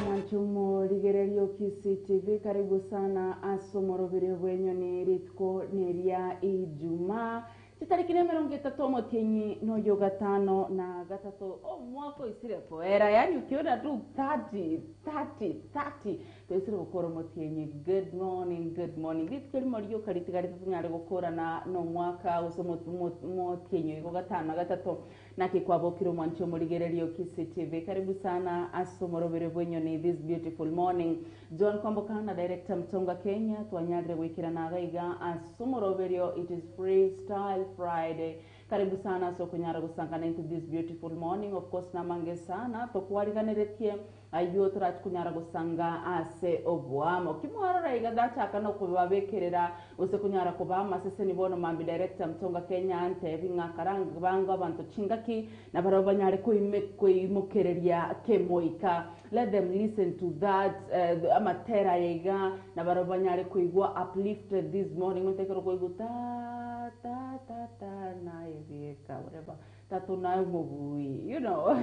Mwanche omorigereria o Kisii TV, karibu sana ase omoroberio bw'enyoni rituko neria Ijumaa Chitariki nemerongo etato omotienyi noyo gatano na gatato omwaka oisire koera, yaani ukiona tu 30, 30, 30 toisire gokora omotienyi. Good morning, good morning. Rituko erimo rioka ritigarete tonyare gokorana nomwaka gose omotienyi oigo gatano na gatato. Naki kwabokire omwanchi omorigereria o Kisii TV. Karibu sana ase omoroberio bw'enyoni this beautiful morning. John Kwamboka na Director Mtonga Kenya twanyarire goikerana iga iga ase omoroberio it is free style Friday. Karibu sana ase okonyara gosangana into this beautiful morning of course namange sana tokwariganeretie ayio torachi konyara gosanga ase oboamo. Ki mwarora iga gachaka nokobabekerera gose konyara kobaa amaseseni bono mambia Director Mtonga Kenya antebi ng'a karang bango abanto chingaki nabarabwo banyare koime koimokereria kemoika. Let them listen to that amatera aya iga nabarabwo banyare koigwa uplifted this morning omanyete ekero okoigwa ta ta ta ta naye bieka whatever tato naye omobui you know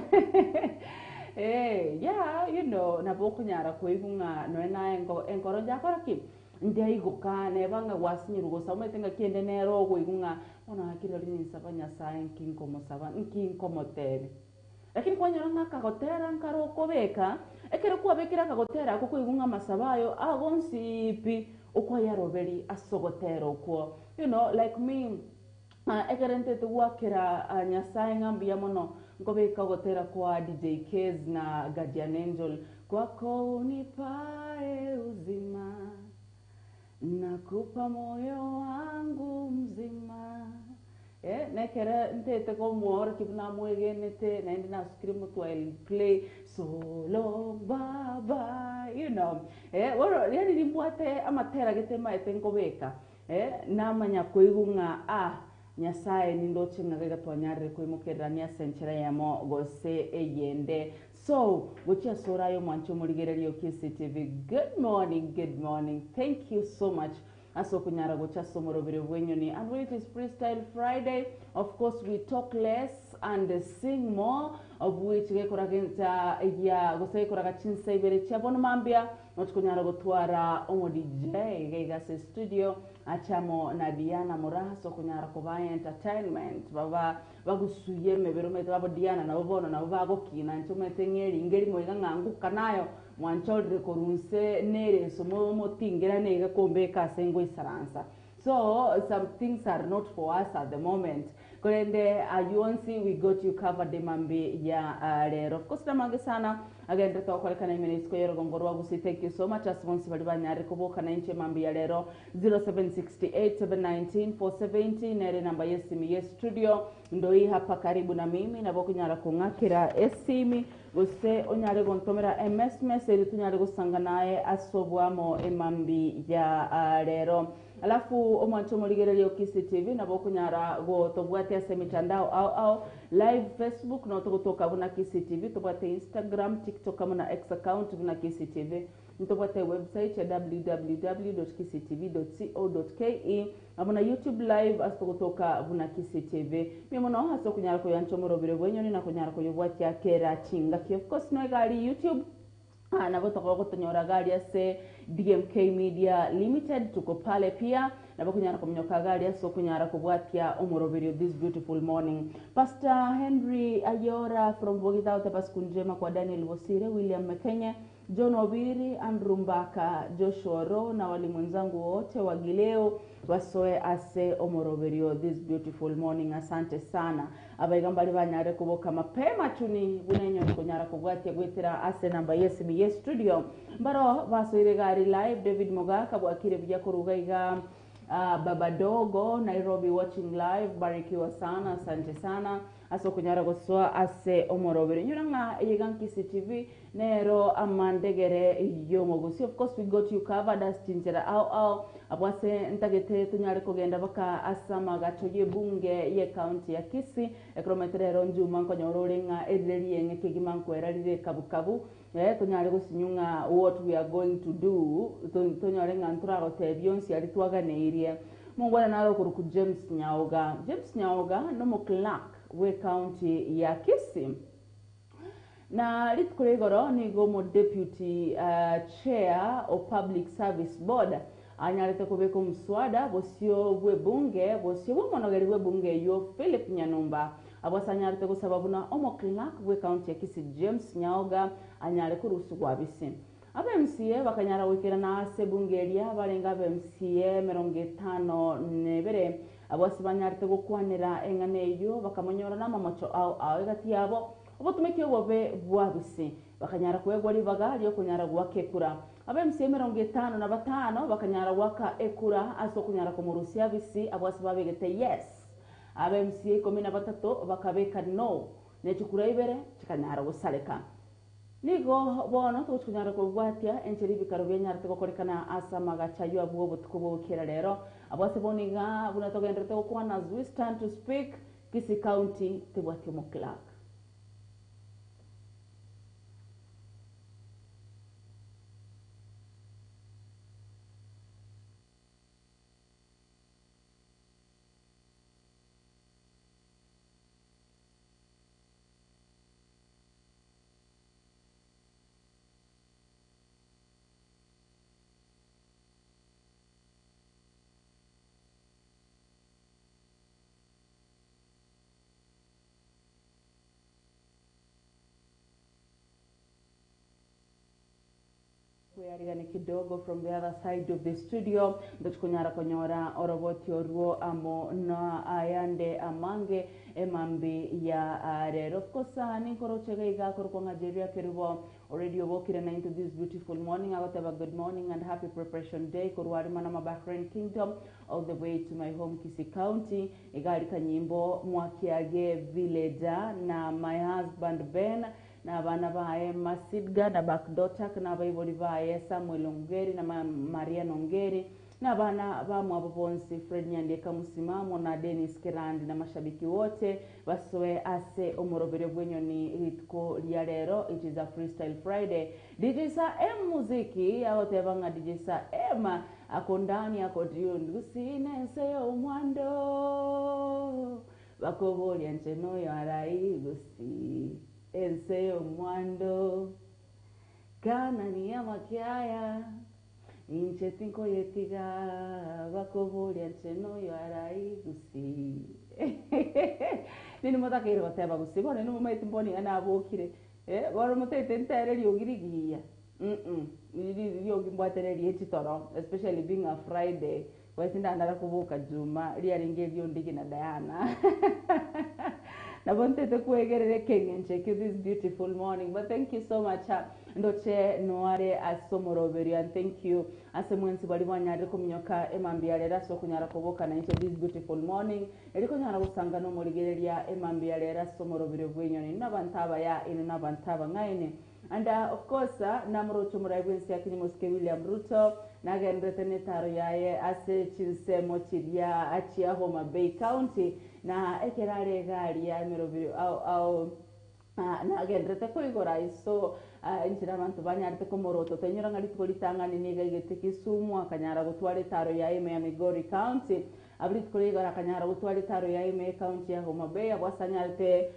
eh yeah you know nabo okonyara koigwa ng'a nonya naye enko enkoro njakora ki? Ndiaigoka neba ng'a gwasinyirwe gose omanyete ng'aki ende nere okoigwa ng'a bono gaki rirorio ninsaba Nyasaye nki nkomosaba nki nkomotebia. Lakini kwanyora ng'a akagotera nkare okobeka, ekero kwabekire akagotera ako koigwa ng'a amasabo ayo agonsi pi, okwayaroberia ase ogotera okwo. You know, like me, ekero ntete goakera Nyasaye ng'a mbuya mono, nkobeka ogotera kwa DJ Kez na Guardian Angel, Kwako unipae uzima, Nakupa moyo wangu mzima. Eh, nekere ntete komoorokia buna amwegenete, naende nasukire motwe I'll play so long baba, you know. Eh, bono yaani nimbwate amatera gete maete nkobeka, eh, namanya koigwa ng'a ah, Nyasaye nindoche ng'a gaiga twanyarire koimokererania ase enchera eyemo gose eyende. So, gochia asore aye omwanche omorigereria o Kisii TV, good morning, good morning, thank you so much ase okonyara gocha ase omoroberio bw'enyoni. And when it is Freestyle Friday, of course we talk less and sing more, of which gekoraga ensa ya gose gekoraga chinsa ibere chia bono mambia, nochikonyara gotwara omo DJ iga iga ase studio, ache amo na Diana Moraa ase okonyara kobaa entertainment, baba Bagusuia emebere omanyete babo Diana nabo bono nabo bagokina inche omanyete ng'a eringa erimo iga ng'a nguka nayo mwanchorire korwa inse nereso motingerane iga kombeka ase ngoisaransa so some things are not for us at the moment korende aywo onsi we got you covered emambi ya rero of course namange sana agenderete gokorekana ime na isiko y'orogongo rwa Gusii thank you so much ase bonsi baria banyarire koboka nainche emambi ya rero 0768719470 nere enamba y'esimi ye studio ndoi hapa karibu na mimi nabo okonyara kong'akera esimi gose onyare gontomera emesmes erio tonyare gosanga naye ase oboamo emambi ya rero alafu omwanche omorigereria o Kisii TV nabo okonyara gotobwatia ase emitandao ao ao live Facebook nabo togotoka buna Kisii TV tobwate Instagram TikTok amo na X account buna Kisii TV Ntobwate ewebsite ya www.kisitv.co.ke amo na YouTube live ase togotoka buna Kisii TV. Mbuya mono ase okonyara koyancha omorobere bw'enyoni na konyara koyobwatia kera chingaki. Of course no egari YouTube ah, nabo tokogotonyora gari ase DMK Media Limited tuko pale pia. Nabo okonyara kominyoka iga aria ase okonyara kobwatia omoroberio this beautiful morning. Pastor Henry Ayora from Bogita agoteba siku njema kwa Daniel Bosire, William Mekenye, John Obiri, Andrew Mbaka, Joshua Oro na walimu wenzangu wote wa Gileo basoe ase omoroberio this beautiful morning. Asante sana. Abaiga mbare banyare koboka mapema chuni buna enyoni konyara kobwatia goetera ase enamba y'esimi ye studio. Mbaro basoire egari live David Mogaka bwakire buya koruga iga Baba Dogo Nairobi watching live barikiwa sana asante sana ase okonyara gosoa ase omoroberi. Inyora ng'a eye iga Nkisii TV nero amandegere y'omogusi. Of course we got you covered ase chinchera ao ao abwo ase ntagete tonyare kogenda baka ase amagacho y'ebunge ye county ya Kisii. Ekero omanyete rero Njuma nkonyora ore ng'a erire rieng'e kegima nkoera rire kabu kabu. Eh, tonyare gosinywa ng'a what we are going to do, tonyore ng'a ntoragotebia onsi aria twaganeirie. Mongwana nare okorokwa James Nyaoga. James Nyaoga nomo clerk bw'ecounty ya Kisii. Na rituko ria igoro nigo omo deputy chair o Public Service Board anyarete kobeka omuswada bosio bw'ebunge bosio bw'omonogeri bw'ebunge eyio Philip Nyanumba Abwo ase anyarete gosaba buna omo-clerk bw'ecounty ya Kisii James Nyaoga anyare korusigwa abisi. Aba-MCA bakanyara goikerana ase ebunge eria barenge aba-MCA 51 abwo ase banyarete gokwanera eng'ana eyio bakamonyora namamocho ao ao egati yabo obotumeki obobe bw'abisi bakanyara koegwa ribaga riokonyara goaka ekura. Aba-MCA 55 bakanyara goaka ekura ase okonyara komorusia abisi abwo ase babegete yes. Ab'MCA 13 bakabeka no, ne chikura ibere chikanyara gosareka. Nigo bono togochia konyara kobwatia enchera ebikaro bianyarete gokorekana ase amagacho ayio abwo obotuko bwa gokiera rero. Abwo ase bono iga buna togendererete gokwana as we stand to speak, Kisii County tebwati omoclerk. Kwearigania kidogo from the other side of the studio ntochi konyara konyora oroboti orwo amo na ayande amange emambi ya rero. Of course ninkoroche iga iga akorokwa ng'a Jeria Kerubo already obokire na into this beautiful morning agoteba good morning and happy preparation day korwa aria Manama Bahrain Kingdom all the way to my home Kisii County iga aria Kanyimbo Mwakiage village na my husband Ben Na abana baye Masidga, na Bakdotak, na abaibori baye Samuel Ongeri, na Marian Ongeri, na abana bamwabo bonsi, Fred Nyandieka Musimamo, na Dennis Kerandi, na mashabiki wote basoe ase omoroberio bw'enyoni rituko ria rero. It is a freestyle Friday. DJ Sir M muziki agoteba ng'a DJ Sir M ako ndani ako tuned gusii nense y'omwando. Bakoboria inche noyo araigusie ense y'omwando, Kanani y'amakiaya, inche tinkoyetiga, Bakoboria inche noyo araigusie. Nini motakeire goteba gose bono inwe momaete mboni ng'a nabokire, eh, bono motaete ntere eriogi rigiya, mm riogi mbwate nerie chitoro especially being a Friday. Gose tindanyara koboka Juma riarenge erio Ndigi na Diana. Nabo ntete kwegerera ekeng'encho ekio this beautiful morning. But thank you so much ndoche noare ase omoroberio and thank you ase mwensi baria mwanyarire kominyoka emambia rero ase okonyara koboka nainche this beautiful morning. Eri konyara gosanga nomorigereria emambia rero ase omoroberio bw'enyoni. Inwe nabanto abaya, inwe nabanto abang'aini. And of course namoroche omorai bw'ense ya Kenya omosike William Ruto nagenderete netaro yaye ase chinsemo chiria chia Homa Bay County na ekero are iga aria emerobio ao ao nagenderete koigora iso enchera abanto banyarete komorota otainyora ng'a rituko ritang'ani nigo aigete Kisumu akanyara gotwara etaro yaye ime ya Migori County abwo rituko ria igoro akanyara gotwara etaro yaye ime ye county ya Homa Bay abwo ase anyarete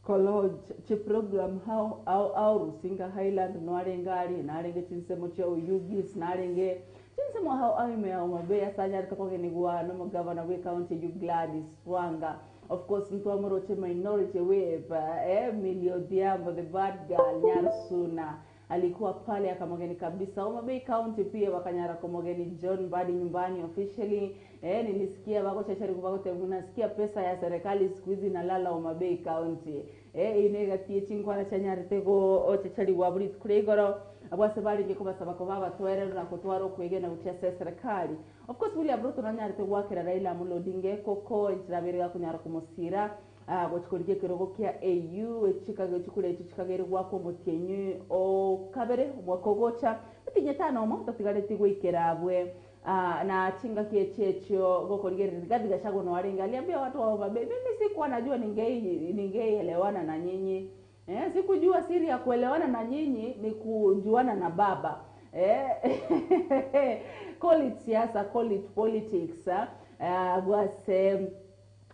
Kolodge chiprogram ao ao ao Rusinga Highland noarenge aria, narenge chinsemo chia Oyugis, narenge chinsemo. Omwao ime ya Homa Bay ase anyarete kogenigwa nomogavana bw'ecounty eyio Gladys Wanga. Of course ntwamoroche minority whip eh, Millie Odhiambo the bad girl Nyarusuna alikuwa pale akamogeni kabisa. Homa Bay County pia bakanyara komogeni John Mbadi nyumbani officially eh, nilisikia bagochacharigwa bagoteba buna sikia pesa ya serikali siku hizi inalala Homa Bay County. Eh, eyio negati ye chinkwana chianyarete gochacharigwa abwo rituko ria igoro, abwo ase barenge kobasaba koba abatoereru na kotwara okwegena gochia ase eserekari. Of course William Ruto nanyarete goakera Raila Amolo Odinga ekoko enchera abeire gakonyara komosira ah, gochia korigia ekerogo kia AU echikage chikura echio chikagere goakwa omotienyi o kabere omwaka ogocha etinya etano omo totigareti goikera abwe ah, na chingaki echi echio gokorigereria Rigathi Gachagua noarenge aliambia watu wa Homa Bay mimi sikuwa najua ningei ningeielewana na nyinyi Eh, sikujua siri ya kuelewana na nyinyi ni kujuana na baba. Eh, call it siasa, call it politics. ah. Eh, bwase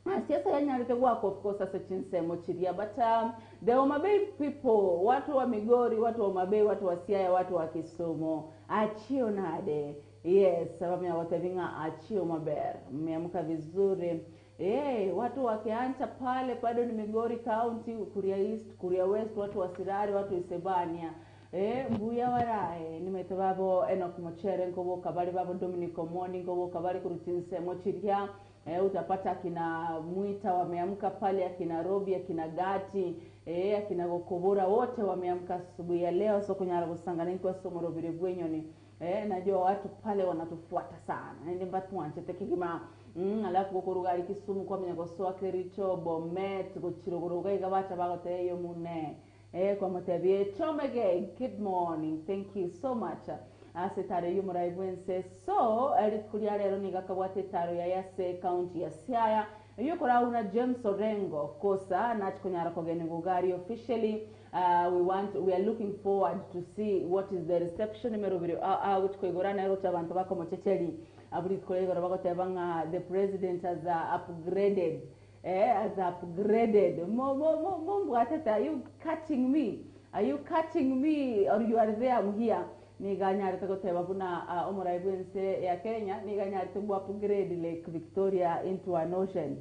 Ah, siasa yanyarete gwaka of course ase chinsemo chiria but um, the Homa Bay people watu wa Migori watu wa Homa Bay watu wa Siaya watu wa Kisumu achio nade yes bamenya gotebi ng'a achio maber mmeamka vizuri Hey, watu wakiancha pale bado ni Migori County, Kuria East, Kuria West, watu wa Sirari, watu wa Isebania. Eh, mbuya warae nimaete babo Enoch Mochere nkoboka bari babo Dominic Omondi nkoboka bari korwa chinsemo chiria eh, utapata akina Mwita wameamka pale akina Robi akina Gati eh, akina Gokobora wote wameamka asubuhi ya leo so kunyara gosangana intwe ase omorobere bw'enyoni Eh, najua watu pale wanatufuata sana naende mbatwanchete kegima mm, alafu gokoruga ari Kisumu kwamanya gosoa Kericho Bomet gochirogoro iga iga bacha bagotebia eyo mune eh, kwamotebia echomege good morning thank you so much ase etaro eyio omorai bwense so eh, rituko ria rero nigo akabwate etaro yaye ase county ya Siaya eyio ekorauna James Orengo of course ah, nachi konyara kogenigwa iga aria officially Ah, we want we are looking forward to see what is the reception emerobiri a- a gochi koigora nere gochi abanto bakomochecheri abwo rituko ria igoro bagoteba ng'a the president has uh, upgraded eh, has upgraded mo mo mo mombwatete are you catching me are you catching me or you are there I'm here niga anyarete goteba buna uh, omorai bwense ya Kenya niga anyarete go upgrade Lake Victoria into an ocean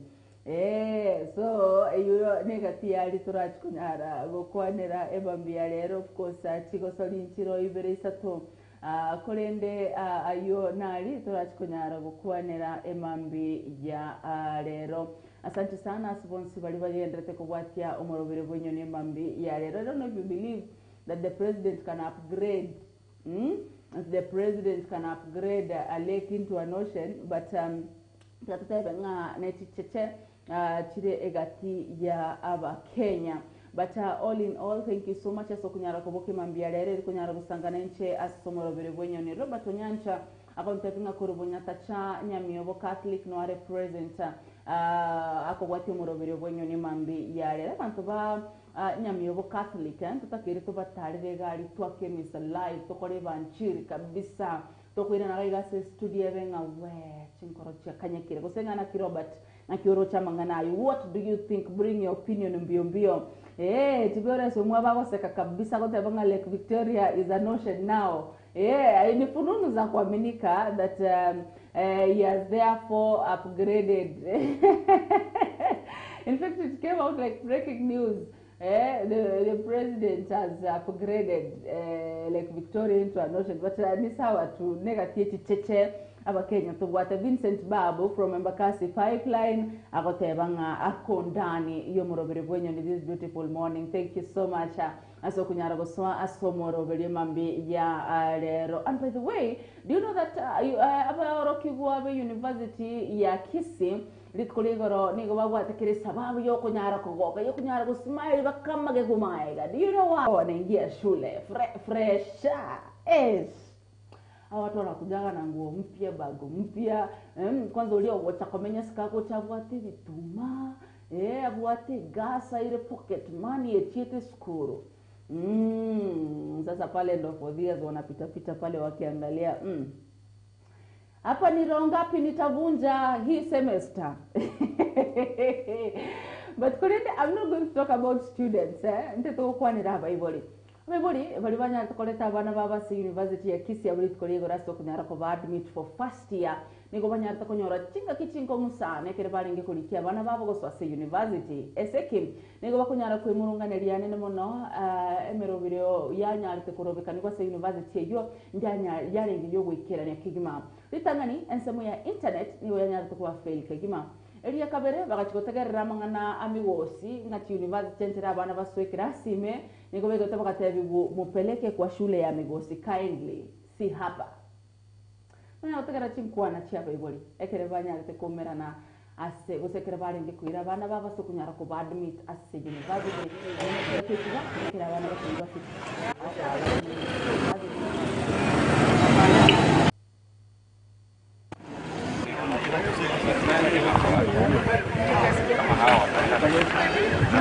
Eeh so eyio negati yaria torachi konyara gokwanera ebambi ya rero of course chigosori nchiro ibere isato ah, korende ah, ayio nari torachi konyara gokwanera emambi ya ah, rero. Asante sana ase bonsi baria bagenderete kobwatia omorobere bw'enyoni emambi ya rero. I don't know if you believe that the president can upgrade mm? The president can upgrade a lake into an ocean but um, Tiga totebe ng'a nechicheche chire egati ya abakenya. But all in all thank you so much ase okonyara koboka emambia rero eri konyara gosangana inche ase omorobere bw'enyoni. Robert Onyancha agontebia ng'a korwa Bonyatacha Nyamiobo Catholic noare present akobwatia omorobere bw'enyoni emambi ya rero. Abanto ba Nyamiobo Catholic ntotakeire tobatarere egari twake emisa live tokore ebanchiri kabisa. Tokoirana iga ase estudio ebe ng'a wee chinkoro chiakanyekire gose ng'a naki Robert naki oroche amang'ana ayio what do you think bring your opinion mbio mbio eeh tiga ore ase omwabo agoseka kabisa agoteba ng'a Lake Victoria is an ocean now eeh ni fununu za kuaminika that um, eh, he has therefore upgraded in fact it came out like breaking news Eh, the, the president has upgraded eh, Lake Victoria into an ocean but uh, ni sawa tu negatie chicheche abakenya tobwate Vincent Babu from Embakasi Pipeline agoteba ng'a ako ndani y'omoroberi bw'enyoni this beautiful morning thank you so much uh, ase okunyara gosoa ase omoroberi emambi ya uh, rero and by the way do you know that uh, you- uh, abaorokigwa be university ya Kisii Rituko ria igoro nigo babwate kera esababu y'okonyara kogoka, y'okonyara gosmile bakamage komaega. Do you know why? Wanaingia shule fre, fresha eish. Hawa watu wanakujaga na nguo mpya, bago mpya. Mm, kwanza oria ogocha komenya isiko agocha abwate ebituma, eh, abwate egasa ere pocket money echiete esukuru. Mm, sasa pale ndo fourth years wanapita pita pale wakiangalia mm. Hapa ni roho ngapi nitavunja hii semester? But korende I'm not going to talk about students eh? Nte togokwanera abaibori. Abaibori baria banyarete koreta abana babo ase University ya Kisii abwo rituko ria igoro ase okonyara koba admit for first year nigo banyarete konyora chingaki chinkong'u sana ekero barenge korikia abana babo gosoa ase university. Eseki nigo bakonyara kwemurunganeria anene mono emeroberio yanyarete korobekanigwa ase university eyio yarenge yogoikerania kegima. Ritang'ani ensemo ya internet nigo yanyarete koba fail kegima. Eria kabere bagachia gotegerera amang'ana a Migosi ng'a chiuniversity enchera abana basoe ekerasi ime Nigo baigwete bagatebigwa, Mupeleke kwa shule ya Migosi kindly, si hapa. Nonya gotegera chinkwana chi'abaibori ekero banyarete koumerana ase gose ekero barenge koira abana babo ase okonyara kobaadmit ase university, naende ekero ekiba ekero abana bakoirwa ase university.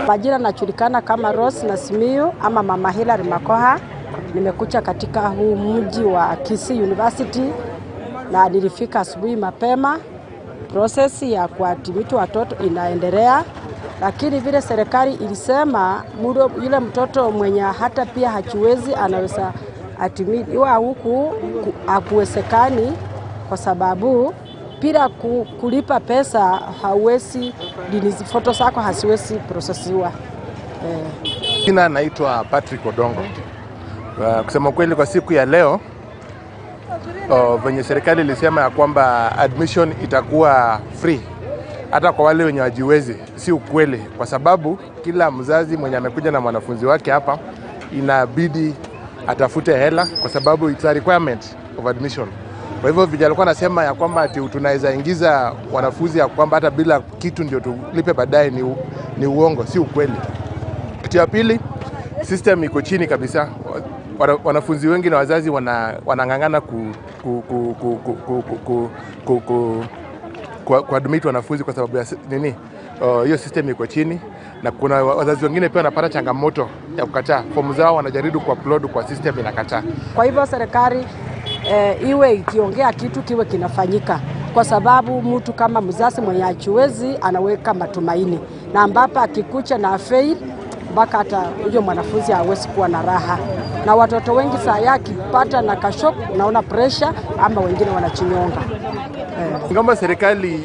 Majina najulikana kama Rose Nasimiyu ama Mama Hilary Makoha. Nimekuja katika huu mji wa Kisii University na nilifika asubuhi mapema. Process ya kuadmit watoto inaendelea, lakini vile serikali ilisema yule mtoto mwenye hata pia hajiwezi anaweza admitiwa huku, hakuwezekani kwa sababu bila kulipa pesa hauwezi, foto zako haziwezi prosesiwa. Jina naitwa Patrick Odongo. Kusema kweli kwa siku ya leo venye serikali ilisema ya kwamba admission itakuwa free hata kwa wale wenye wajiwezi, si ukweli, kwa sababu kila mzazi mwenye amekuja na mwanafunzi wake hapa inabidi atafute hela, kwa sababu it's a requirement of admission. Kwa hivyo vijana walikuwa nasema ya kwamba ati tunaweza ingiza wanafunzi ya kwamba hata bila kitu ndio tulipe baadaye, ni uongo, si ukweli. Kitu ya pili, system iko chini kabisa. Wanafunzi wengi na wazazi wanang'ang'ana kuadmit wanafunzi kwa sababu ya nini? Hiyo system iko chini, na kuna wazazi wengine pia wanapata changamoto ya kukataa fomu zao, wanajaribu kuupload kwa system inakataa. Kwa hivyo serikali iwe ikiongea kitu kiwe kinafanyika, kwa sababu mtu kama mzazi mwenye hajiwezi anaweka matumaini, na ambapo akikucha na fail mpaka hata huyo mwanafunzi hawezi kuwa na raha. Na watoto wengi saa yake akipata na kashok, unaona pressure ama wengine wanachinyonga. Ngomba serikali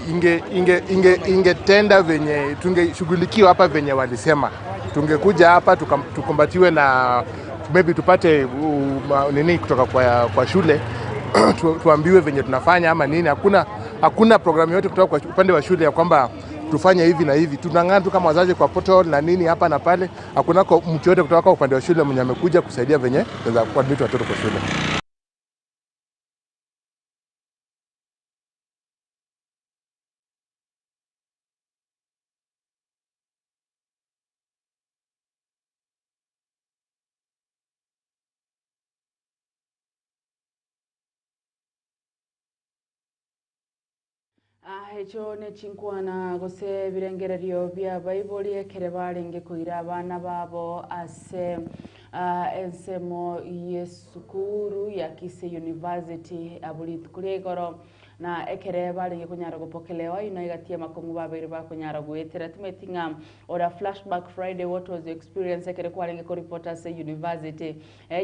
ingetenda venye tungeshughulikiwa hapa venye walisema, tungekuja hapa tukumbatiwe na maybe tupate nini kutoka kwa shule tuambiwe venye tunafanya ama nini. Hakuna programu yote kutoka kwa upande wa shule ya kwamba tufanye hivi na hivi. Tunang'ana tu kama wazazi kwa portal na nini hapa na pale. Hakuna mtu yote kutoka kwa upande wa shule mwenye amekuja kusaidia venye tunaweza kuadmit watoto kwa shule. Echo nechinkwana gose ebirengererio bia baibori ekere barenge koira abana babo ase ensemo y'esukuru ya Kisii University abwo rituko ria igoro na ekere barenge konyara gopokelewa ino egati amakong'u babeire bakonyara goetera timeti ng'a ora flashback Friday what was your experience ekere kwarenge koripota ase university.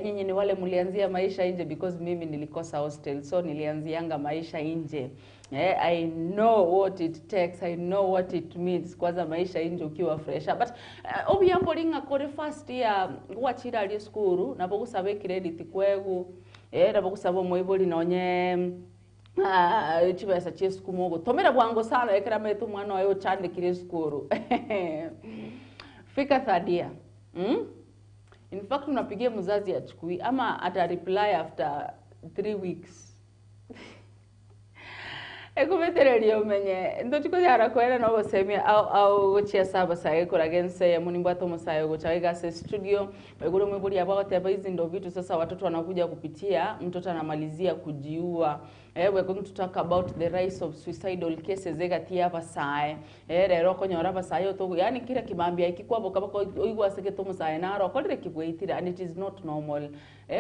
Nyinyi ni wale mlianzia maisha nje because mimi nilikosa hostel so nilianzianga maisha nje. I know what it takes, I know what it means kwanza maisha nje ukiwa fresher. But obuya mbori ng'a kore first year gwachire aria esukuru nabo gosaba ecredit kwegu, nabo gosaba omoibori nonye chibesa chia esukuru ogotomera bwango sana ekero amaete omwana oye ochandekire esukuru. Fika third year. In fact unapigia mzazi achukui ama ata reply after 3 weeks. Ekubetereria omenye ntochikonyara kwera na obosemia au gochia saba saye koragense ya munimbwato musayo gocha ase studio Baiguru mwiburi abo goteba hizi ndo vitu sasa watoto wanakuja kupitia, mtoto anamalizia kujiua. We're going to talk about the rise of suicidal cases egati abasae. Rero konyora abasae otogo, yani kira kimambia ikikwabo kabako oigwa seke tomusae naro korire kibweitire and it is not normal.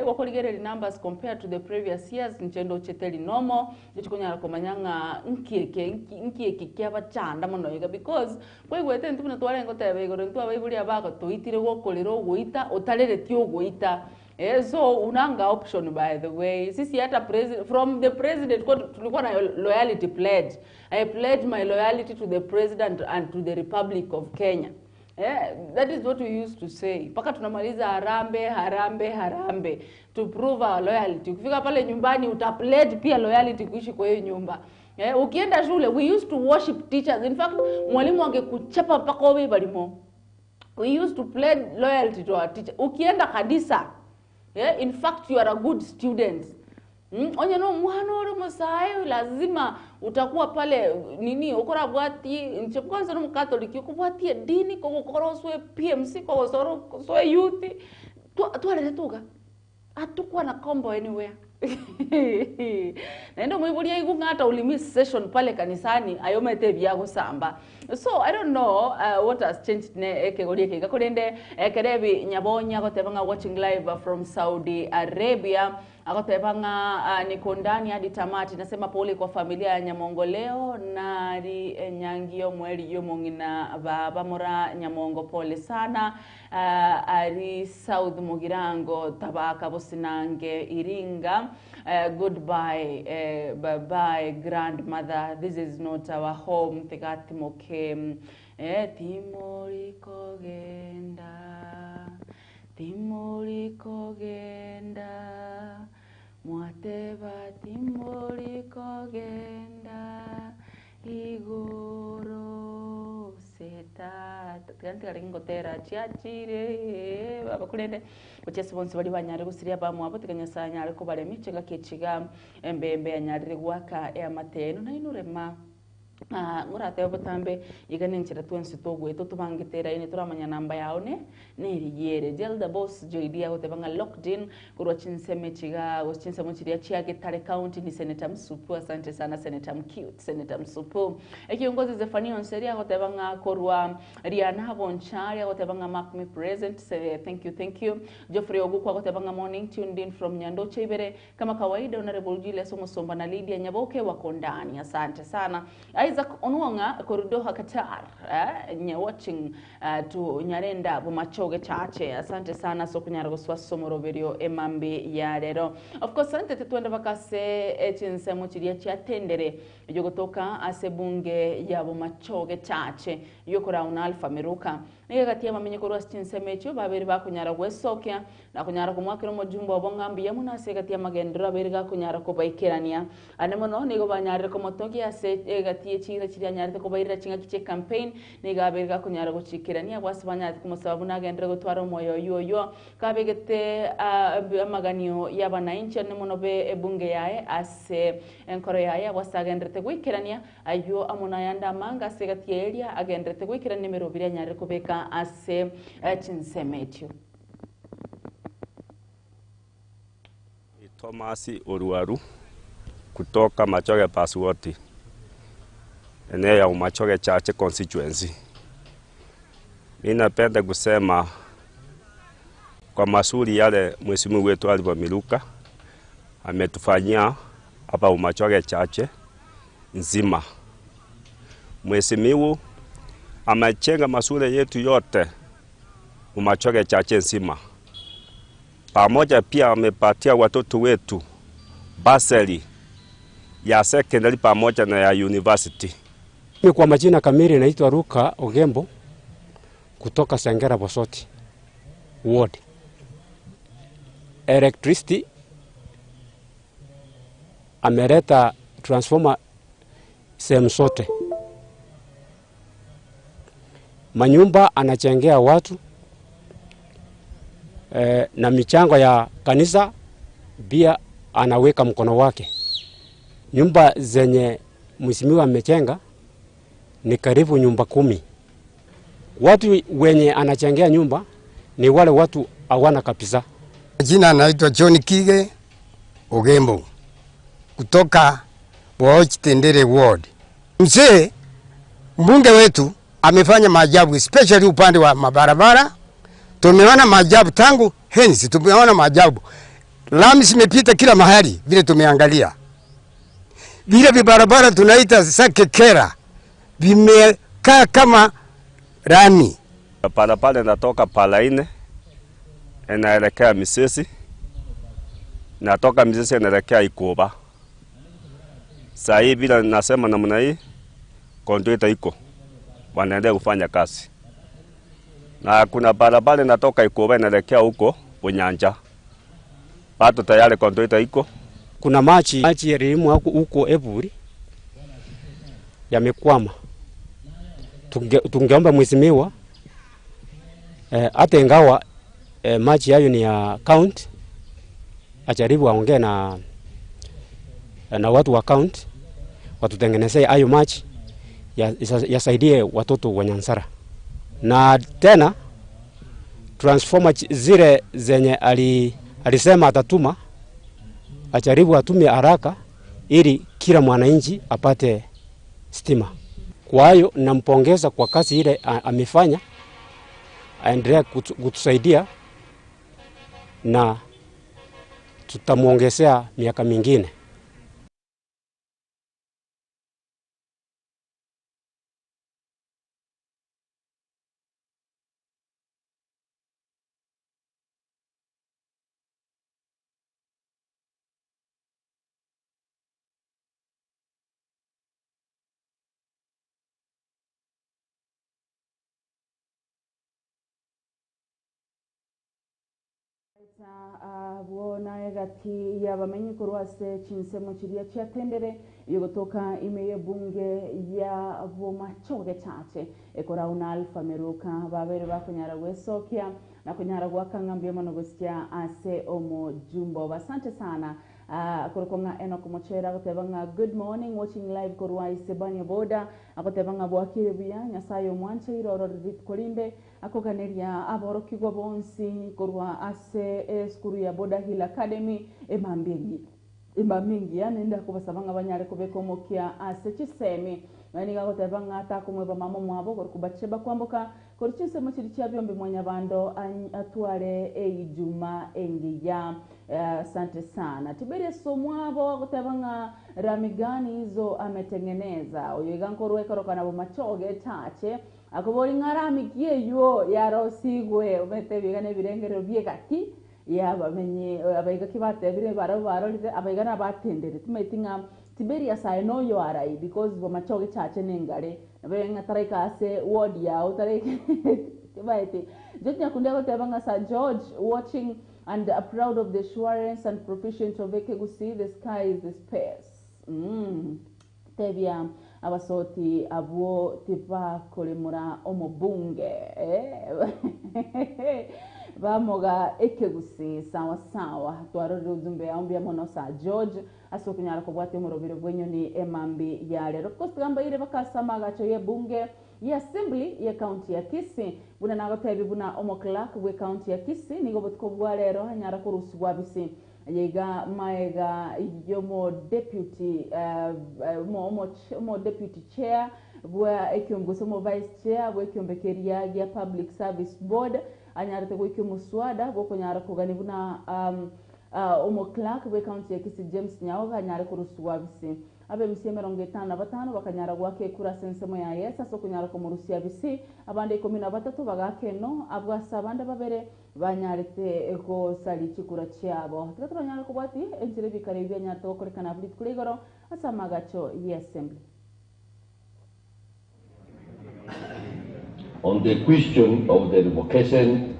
Gokorigereri numbers compared to the previous years nchendo cheteli normal. Nichikonyara komanyanga ng'a nki eke nki nki eke kiabachanda mono iga because, kwaigwete intwe buna twarenge goteba igoro intwe abaibori aba bagatoitire gokorera ogoita otarereti ogoita eh, so unanga option by the way, sisi hata presi from the president kwetu tulikuwa na loyalty pledge, I pledge my loyalty to the president and to the republic of Kenya. Eh, that is what we used to say mpaka tunamaliza harambee harambee harambee to prove our loyalty. Ukifika pale nyumbani uta pledge pia loyalty kuishi kwa hiyo nyumba. Eh, ukienda shule we used to worship teachers. In fact, mwalimu angekuchapa mpaka obe balimo. We used to pledge loyalty to our teacher. Ukienda kanisa, eh, in fact you are a good student. Onye no omwana ore omosae lazima utakuwa pale nini okorabwatie inche kwanza na omokatoliki okobwatia edini kogokora osoe PMC kogosora osoe youth twa twarerete iga hatukua na combo anywhere naende omoibori aigwe ng'a ata uli miss session pale kanisani aye omanyete ebi agosamba so I don't know what has changed ne ekegori eke iga korende ekero ebi Nyabonyi agoteba ng'a watching live from Saudi Arabia. Agoteba ng'a niko ndani hadi tamati. Nasema pole kwa familia ya Nyamongo leo nari enyangi y'omoerio y'omong'ina baba mora Nyamongo pole sana ari South Mugirango Tabaka Bosinange Iringa goodbye bye bye grandmother this is not our home tiga timoke timori kogenda. Timori kogenda, mwateba timori kogenda igoro se tata. Tiga ntigare ngotera chiachire baba korende gochia ase bonsi baria banyare gosiria abamwabo tiga Nyasaye anyare kobaremia chingaki echi iga embe embe yanyarire goaka eamate yaino nainwe rema. Ng'oratebe botambe, iga nenchera twensi togoeta otobangete eraini toramanya namba yao ne nerigia ere. Jelda Boss JD agoteba ng'a locked in korwa chinsemo echi igaa gose chinsemo chiria chia Getare County ni Senator Msupu asante sana Senator Mcute Senator Msupu. Ekiongozi Zephania Onseri agoteba ng'a korwa Riana Bonchari agoteba ng'a mark me present se thank you thank you. Geoffrey Oguku agoteba ng'a morning tuned in from Nyandoche ibere Kama kawaida Honourable Julius Omusumba na Lydia Nyaboke wako ndani asante sana Isaac Onwong'a korwa Doha Qatar eh, nye watching uh, to Nyarenda Bomachoge Chache asante sana ase okonyara gosoa ase omoroberio emambi ya rero of course sante tetwende baka ase echinsemo chiria chiatendere yogotoka ase bunge ya Bomachoge Chache yokorauna Alpha Miruka Nigo egati y'abamenyi korwa ase chinsemo echio babere bakonyara gwesokia, na konyara komoakera omojumbe obo ng'a mbuya mono ase egati y'amagenderero abere gakonyara kobaikerania. Ande mono nigo banyarire komotogia ase egati ye chiira chiria anyarete kobairera chingaki chi'ecampaign, nigo abere gakonyara gochikerania abwo ase banyarete komosaba buna agenderere gotwara omoyo oyio oyio kabegete amaganio y'abanainchi ande mono be ebunge yaye ase enkoro yaye abwo ase agendererete goikerania Ayio amo nayande amange ase egati ya eria agendererete goikerania emerobiri anyarire kobeka ase chinsemo echio. Thomas Oruaru kutoka Machoge Pasuoti, eneo ya Umachoge Church constituency. Mi napenda kusema kwa mazuri yale mheshimiwa wetu Alpha Miluka ametufanyia hapa Umachoge Church nzima. Mheshimiwa amechenga mashule yetu yote Umachoge Church nzima, pamoja pia amepatia watoto wetu basari ya secondary pamoja na ya university. Mimi kwa majina kamili naitwa Luka Ogembo kutoka Sengera Bosoti Ward. Electricity ameleta transformer sehemu zote, manyumba anachengea watu na michango ya kanisa pia anaweka mkono wake. Nyumba zenye mheshimiwa amechenga ni karibu nyumba 10. Watu wenye anachengea nyumba ni wale watu hawana kabisa. Jina naitwa John Kige Ogembo kutoka Boch Tendere Ward. Mzee mbunge wetu amefanya maajabu especially upande wa mabarabara. Tumeona maajabu tangu hensi, tumeona maajabu. Lami zimepita kila mahali vile tumeangalia. Vile vibarabara tunaita Sake Kera vimekaa kama lami. Barabara inatoka Palaine inaelekea Misesi, inatoka Misesi inaelekea Ikuba. Saa hii bila nasema namna hii, kontweta iko wanaendelea kufanya kazi, na kuna barabara inatoka Ikuba inaelekea huko Bunyanja, bado tayari kontweta iko. Kuna maji maji yalilimwa huko Eburi yamekwama. Tungeomba mheshimiwa hata ingawa maji hayo ni ya county, ajaribu aongee na watu wa county watutengenezee hayo maji yasaidie watoto wa Nyansara. Na tena transformer zile zenye alisema atatuma, ajaribu atumie haraka ili kila mwananchi apate stima. Kwa hiyo nampongeza kwa kazi ile amefanya, aendelee kutusaidia na tutamuongezea miaka mingine. Abwo egati yabamenyi korwa ase chinsemo chiria chiatendere yogotoka ime y'ebunge ya bomachoge chache ekorauna Alpha Meruka babere bakonyara gwesokia na konyara gwakang'a mbuya mono gosikia ase omojumbo. Asante sana. Korokwa ng'a Enock Mochera agoteba ng'a good morning, watching live korwa Isebania boda, agoteba ng'a bwakire buya, Nyasaye omwancheire orore rituko rinde, akoganeria aborokigwa bonsi korwa ase esukuru ya Boda Hill Academy emambi engiya, nende akobasaba ng'a banyare kobeka omokia ase chisemi. Naye nigo agoteba ng'a atakomweba mama omwabo korokwa Batsheba kwamboka kori chinsemo chiri chia byombi mwanyabando atware eijuma engiya. Asante sana. Tiberius Omwabo agoteba ng'a rami gani hizo ametengeneza oyo iga nkorwa ekorokana bomachoge chache, akobori ng'a rami ki eywo yarosigwe omete biga na ebirengerero biegati yabamenye abaiga ki batebire barabo barorire abaiga nabatendere timaeti ng'a Tiberius aye noyo arai because bomachoge chache nengare nabe ng'a taraika ase ward yao taraika timaeti. George Nyakundi agoteba ng'a Sir George watching and proud of the assurance and proficient of Ekegusi, the sky is the space. Tebia abasoti abwo tibakoremora omobunge bamoga Ekegusi. Sawa sawa, twarorire ujumbe yao, mbuya mono Sir George ase okunyara kobwatia omorobere bw'enyoni emambi ya rero. Of course tigambaire bakasama agacho y'ebunge ye assembly ye county ya Kisii buna nagotebi buna omoclerk bwe county ya Kisii nigo botuko bwa rero anyara korusigwa bisi yeiga maega yomo deputy omo deputy chair bwa ekiombe omo vice chair bwa ekiombe keria gia Public Service Board anyarete goikia omuswada bwokonyara kogani buna omo clerk bwe county ya Kisii James Nyaoga anyare korusigwa bisi. Abemisi 55 bakanyara gwaka ekura ase ensemo ya yes ase okonyara komorusia bisi, abande 13 bagaka eno, abwo ase abande babere banyarete gosari chikura chiabo. Tiga toranyare kobwati enchera ebikara ebi bianyarete gokorekana buri rituko igoro ase amagacho ye assembly. On the question of the revocation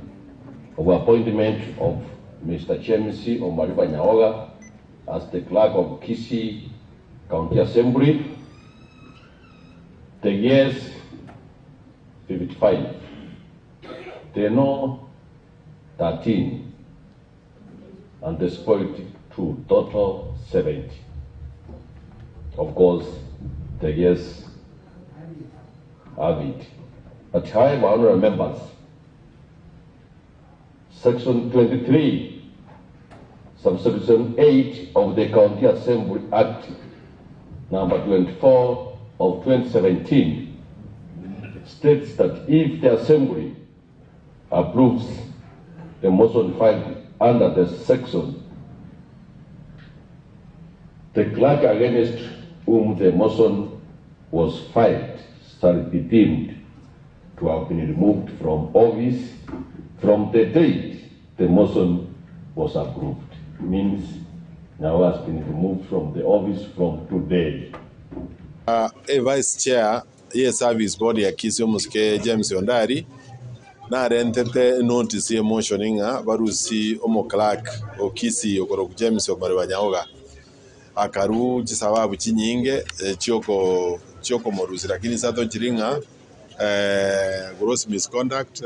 of appointment of Mr. James Omariba Nyaoga as the clerk of Kisii County Assembly, the yes 55, the no 13, and the spoiled 2, total 70. Of course, the yes have it. But however, honorable members, Section 23, subsection 8 of the County Assembly Act number 24 of 2017 states that if the Assembly approves the motion filed under the section, the clerk against whom the motion was filed shall be deemed to have been removed from office from the date the motion was approved. Means now has been removed from the office from today. Evice chair ye service board ya Kisii omosike James Ondari narentete enotice ye motion ng'a barusie omoclerk o Kisii okorokwa James Omariba Nyaoga. Akarua chisababu chinyinge chiokomorusia lakini isato nchiri ng'a gross misconduct,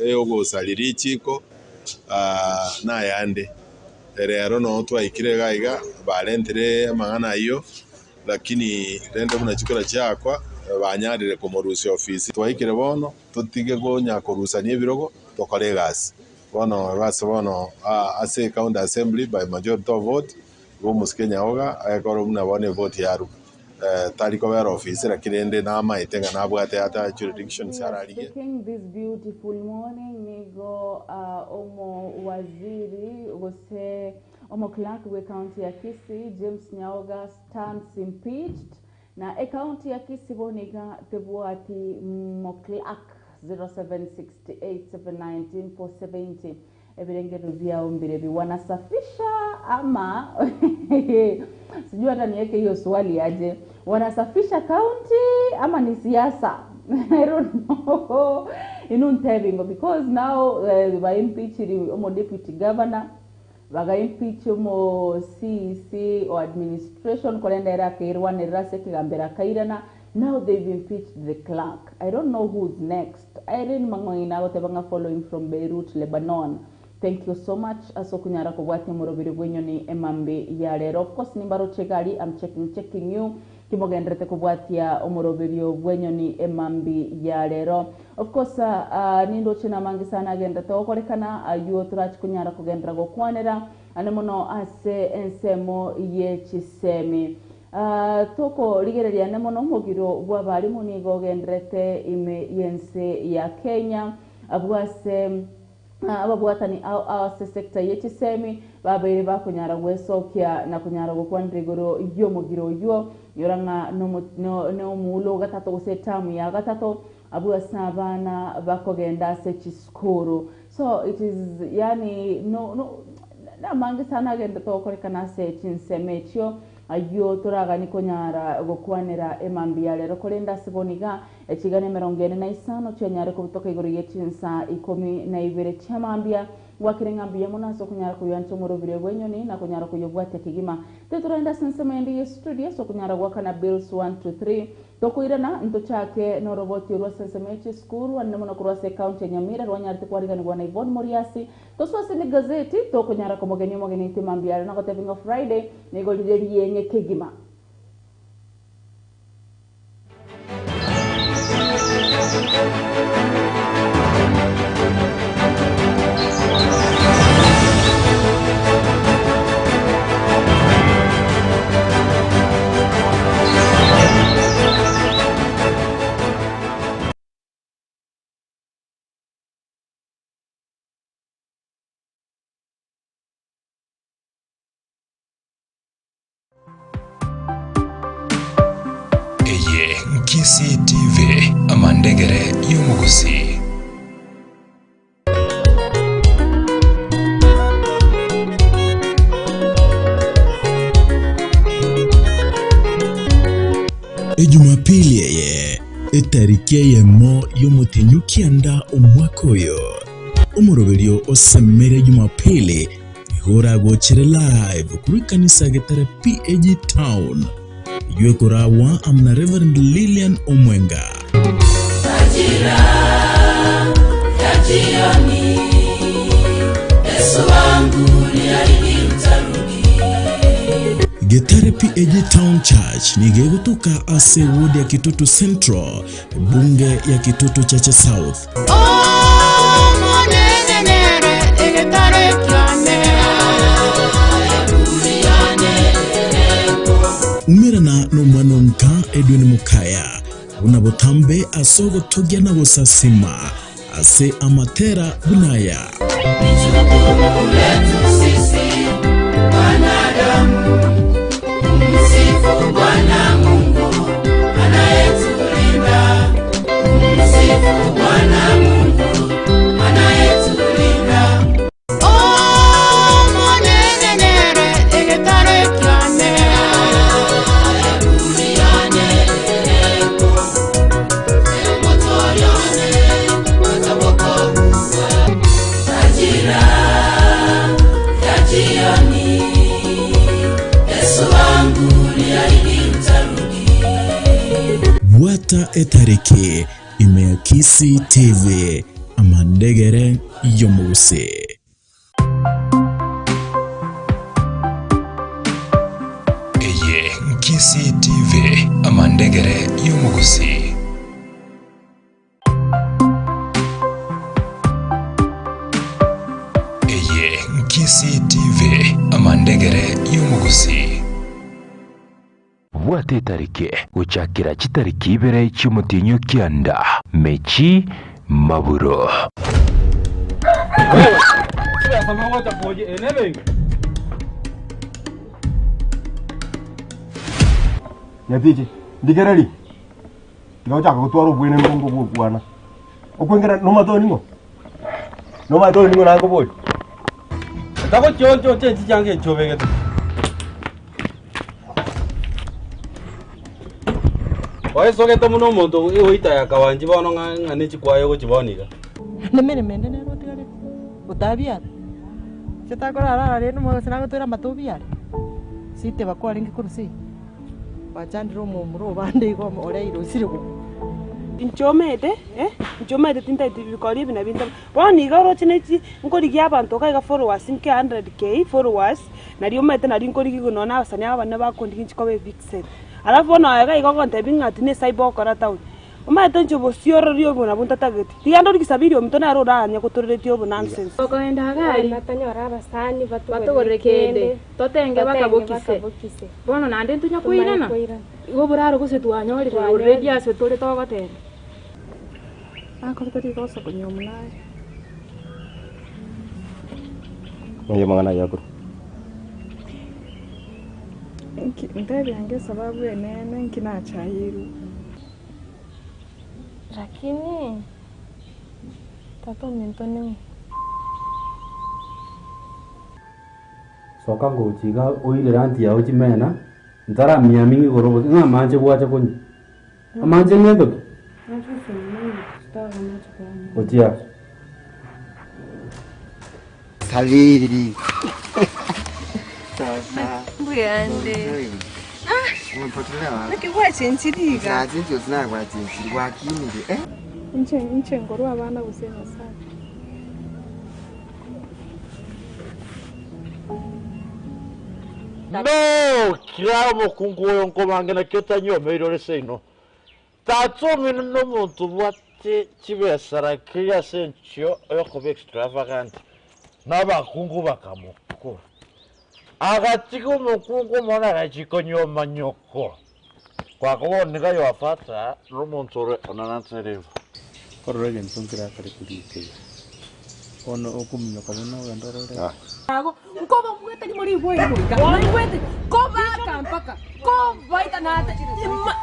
eyogosaria richiko na ayande. Rero noo twaikire iga iga barentire amang'ana ayio lakini rende buna chikura chiakwa banyarire komorusia ofisi. Twaikire bono totige konya korusania ebirogo tokore egasi. Bono ase bono ase county assembly by majority of vote Igo omosike Nyaoga agekora buna bono evoti yarwa. Tari kobera ofisi lakini rende namaete ng'a nabwate ata jurisdictions We are ararigie. speaking this beautiful morning nigo omo waziri gose omo clerk bwe county ya Kisii James Nyaoga stands impeached na ecounty ya Kisii bono iga tebwati mo clerk 0768719470 Ebirengererio biao mbirebi wanasafisha ama sijui hata niweke hiyo swali aje, wanasafisha county ama ni siasa? I don't know inu ntebingo because now ba impeachiri omo deputy governor baga impeach omo CEC o administration korende ere akeirwanerera ase ekegambero akairana now they've impeached the clerk I don't know who's next. Irene Mang'oina agoteba ng'a following from Beirut, Lebanon. Thank you so much ase okonyara kobwatia omoroberi bw'enyoni emambi ya rero. Of course nimbaroche egari, I'm checking checking you kimogenderete kobwatia omoroberio bw'enyoni emambi ya rero. Of course ah, nindoche namange sana agenderete gokorekana aywo torachi konyara kogenderera gokwanera ane mono ase ensemo ye chisemi. Tokorigereria ane mono omogiro bw'abalimu nigo ogendererete ime y'ense ya Kenya, abwo ase ababwatani ao ao ase sector ye chisemi babeire bakonyara gwesokia na konyara gokwanera igoro y'omogiro oywo. Nyora ng'a nomomulo o gatato gose etamu ya gatato abwo ase abana bakogenda ase chisukuru. So it is yaani no no namange sana agenderete gokorekana ase chinsemo echio. Ayio toraganie konyara gokwanera emambia ya rero, korende ase bono iga, chigana emerongo ene na isano chianyare kobutoka igoro ye chinsa ikomi na ibere chi'amambia. Gwakire ng'a mbuya mono ase okonyara koyoancha omorobire bw'enyoni na konyara koyobwatia kegima. Titoragenda ase ensemo ende y'estudio ase okonyara goakana bills one two three. Tokoirana, ntochake noroboti orwo ase ensemo ye chisukuru, anene mono korwa ase ecounty ya Nyamira rwanyarete kwariganigwa na Yvonne Moriasi. Tosoe ase emegazeti, tokonyara komogenia omogeni oito mambia are nagotebia ng'a Friday nigo rire rieng'e kegima. Eye Kisii TV, amandegere y'omogusii. Ejumapili eye, etariki eyemo y'omotenyi kianda omwaka oyo, omoroberio osemere Jumapili igo oragochere live korwa ekanisa ya Getare PAG Town, eyio ekoragwa amo na Reverend Lilian Omwenga. Majira ya jioni, Yesu wangu niahidi utarudi. Getare PAG Town Church nigo egotoka ase eward ya Kitutu Central, ebunge ya Kitutu Chache South. Omonene nere egetare kiane. Umerana nomwana o nka Edwin Mukaya, buna botambe ase ogotogia na gosasima ase amatera buna aya. Ni jukumu letu sisi wanadamu kumsifu Bwana. Bwata etariki ime ya Kisii TV, amandegere y'omogusii. Eye Kisii TV, amandegere y'omogusii. Eye Kisii TV, amandegere y'omogusii. Bwata etariki gochakera chitariki ibere chi'omotienyi o kianda, Mechi Maburo. Nyatichi, ndigererie, tiga gochaka gotwara obwenerwa bongo bw'okwana. Okwengera nomanyete oyo ning'o? Nomanyete oyo ning'o nakoboria? Tagochionchocha echichanga echio obegete. Oesogete buna omonto ogoita ya kawanchi bono ng'a ng'a ne chikwaya ogochibona iga. Nemeremo ende nere otigarete, otabiara? Inche takorara ara rende omogasi nagotwera amato obiare? Siteba kwarenge korwa seino, gwachandire omomura obande igo oreire osire gokwa. Inche omanyete, eh, inche omanyete tintageti bikori ebi nabi nta bono iga oroche ne chi nkorigia abanto iga iga followers nke 100K followers, Nario omanyete nario nkorigigwa nonya na abasani aba abanene bakondigia inche koba evixen. Alafu bono aye iga iga ogontebia ng'a ati ne cyber ogokora town. Omanyete inche obosiorori obo nabwo ntatageti. Tiga ndori Sabiri ominto nere oranye gotoreretie obo nonsense. Tokoenda Hagari, batogorere kende, totenge bakabokise. Bono naende ntonya koirana? Igo oboraro gose twanyorire already ase tore togoteba. Akorete rigoso konywa omunaye. Oye amang'ana aya akorwa. Nki ntebia ange esababu enene nki nachayirwe. Lakini tata ominto ning'o? Soka ngochia iga oirere aunty yao chimena, ntaramiaming'a igoro gose ng'a amache gwacha konywa. Amache ng'ento ki? Gochia ase. Sabiri. Sasa. Mbuyande. Umepotelea wapi? Naki gwachenchirie iga? Nachinchire gose nagwachinchire gwakinire eh? Inche inche nkorwa abana gose Nyasae. Nokira omokungu oyo nkobange naki otanyiomeire ore seino. Tata omino nomonto obwate chibesa rakiri ase enchio yokoba extravagant, na abakungu bakamokora. Agatiga omokungu omonene agachia konyioma nyoko. Kwako bono nigo Yoafata nomonto ore onananterigwe. Korora egento nkerakare korikeiga. Bono okominyoka buna ogende orore. Nkobabuete nimoriigwere goika naigwete kobaaka mpaka kobaita nate ima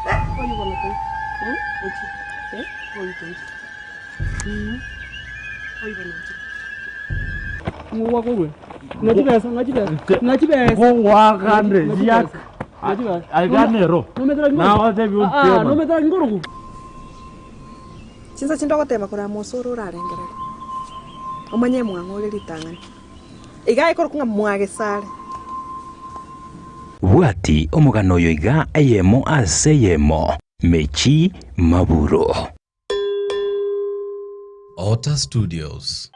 Chinsa chinde ogoteba korama osoro orarengereria, omanye mwang'o ore ritang'ani. Iga ekorokwa ng'a mwagesare. Bwati omogano oyo iga eyemo ase eyemo, Mechi Maburo. Otter Studios.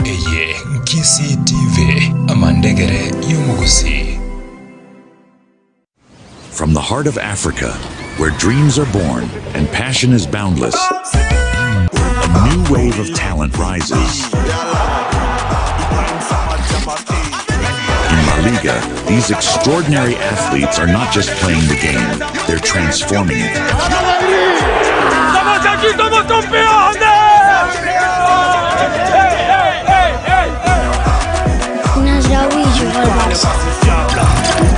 Eye Kisii TV, amandegere y'omogusii. From the heart of Africa, where dreams are born and passion is boundless, a new wave of talent rises. In La Liga, these extraordinary athletes are not just playing the game, they're transforming it.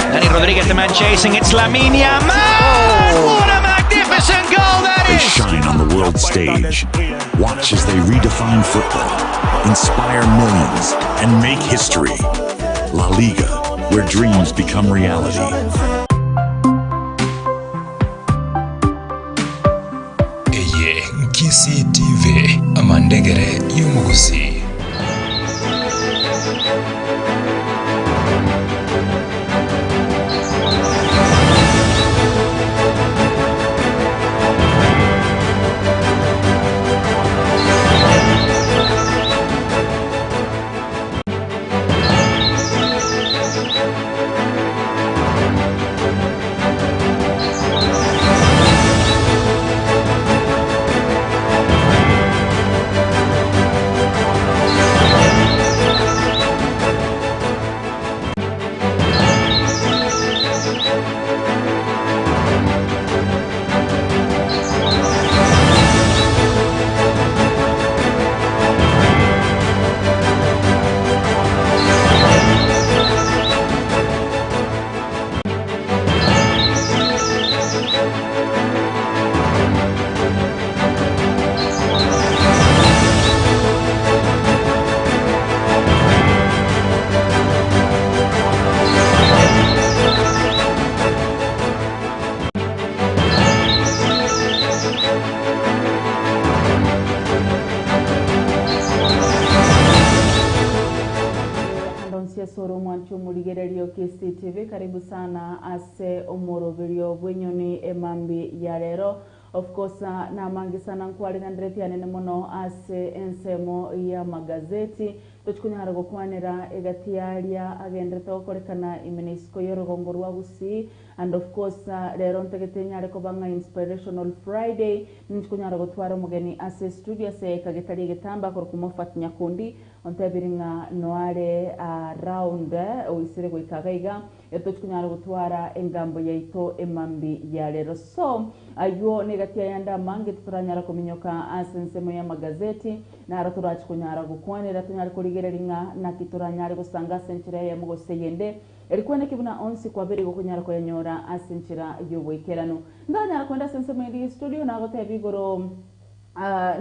Dani Rodriguez, the man chasing. It's Lamine Yamal. What a magnificent goal that They is! shine on the world stage. Watch as they redefine football, inspire millions, and make history. La Liga, where dreams become reality. Eye Kisii TV, amandegere y'omogusii. gochia omwancho omorigererio KCTV karibu sana ase omoroberio bw'enyoni emambi ya rero. Of course namange sana nkwarigandereti anene mono ase ensemo ya magazeti tochikunyara gokwanera egati yaria agenderete gokorekana imene isiko y'orugongo rwa Gusii. And of course rero ntagete nyare kobang'a inspirational Friday nchikunyara gotwara omogeni ase studio ase kagetari egetamba korokwa Moffat Nyakundi ontebiri ng'a noare around oisire goika gaiga etochikunyara gotwara engambo yaito emambi ya rero. So aywo negati ayande amange tutoranyara kominyoka ase ensemo ya magazeti naro torachikunyara gokwanera tonyare korigereria ng'a naki toranyare gosanga ase enchera eyemo gose eyende erikwane buna onsi kwabere gokunyara koyanyora ase enchera y'oboikeranu. Ndanyara kwenda ase ensemo eri studio nagotebia igoro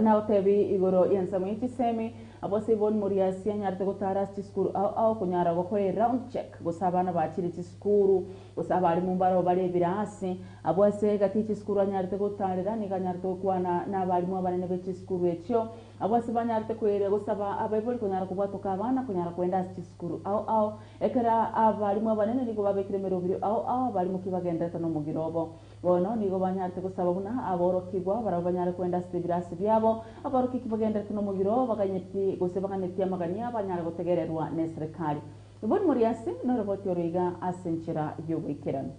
nagotebi igoro y'ensemo y'echisemi abo Yvonne Muriasi anyarete gotara ase chisukuru ao ao kunyara gokora round check gose abana bachire chisukuru gose abarimu mbaro bare ebirasi abo ase egati chisukuru anyarete gotarera nigo anyarete gokwana na abarimu abanene be chisukuru echio abo ase banyarete koeria gosaba abaibori kunyara kobwatoka abana kunyara kwenda ase chisukuru ao ao ekera abarimu abanene nigo babekire emerobiri ao ao abarimu kibagenderete n'omogiro obo. Bono nigo banyarete gosaba buna aborokigwa barabo banyare kwenda ase ebirasi biabo abaroki kibagenderete n'omogiro baganyeti gose baganetie amagania banyare gotegererwa na eserikali. Yvonne Muriasi noroboti oroiga ase enchera y'oboikeranu.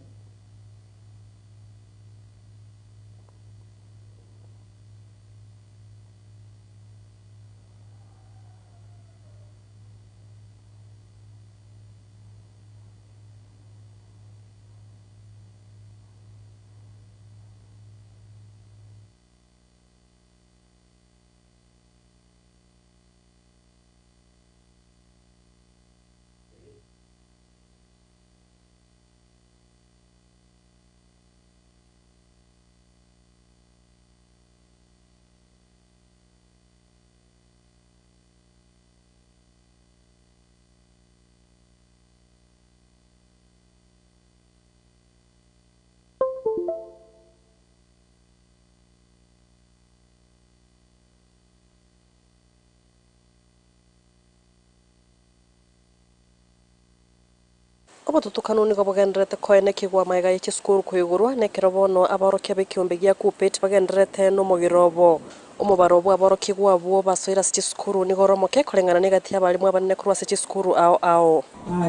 Obotutukanu nigo bogenderete koene kigwa maega ya chisukuru koigurwa nekero bono aborokia b'ekiombe gia KUPPET bagenderete n'omogiro obo. Omobaro bwa aborokigwa abwo basoire ase chisukuru nigo oromoke koreng'ana na egati y'abarimu abanene korwa ase chisukuru ao ao.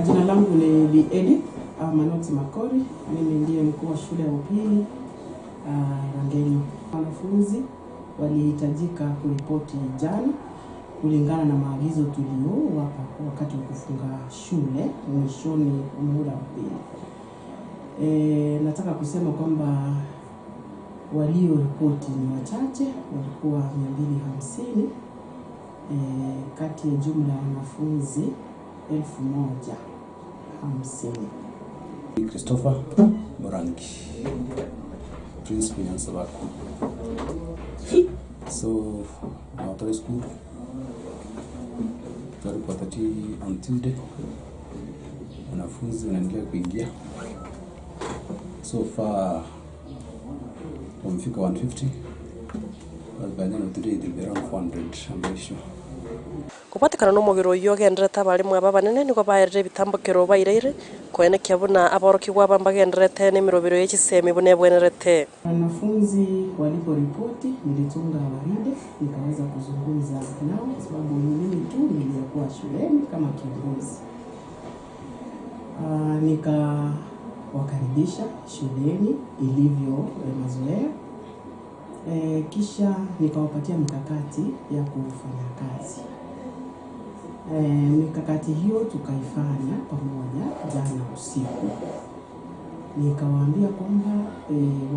Jina langu ni Bi Edith Manoti Makori, mimi ndiye mkuu wa shule ya upili Rangenyo. Wanafunzi walihitajika kuripoti jana kulingana na maagizo tuliowapa wakati wa kufunga shule mwishoni muhula wa pili. Nataka kusema kwamba walioripoti ni wachache, walikuwa 250 kati ya jumla ya wanafunzi 1050. Christopher Murangi, Principal Nyansabako. So, Nawatare School, tutaripoti on Tuesday. Wanafunzi wanaendelea kuingia. So far wamefika 150, but by the end of the day it will be around 400, I'm very sure. Kobwatekana n'omogiro oyo ogenderete abarimu aba abanene nigo baerire ebitambokero baireire koenekia buna aborokigwa aba mbagenderete n'emirobero y'echisemi buna ebwenerete. Wanafunzi waliporipoti, nilitunga waride nikaweza kuzungumza nao kwa sababu ni mimi tu niliyekuwa shuleni kama kiongozi. Nikawakaribisha shuleni ilivyo mazoea. Kisha nikawapatia mikakati ya kufanya kazi. Mikakati hiyo tukaifanya pamoja jana usiku. Nikawaambia kwamba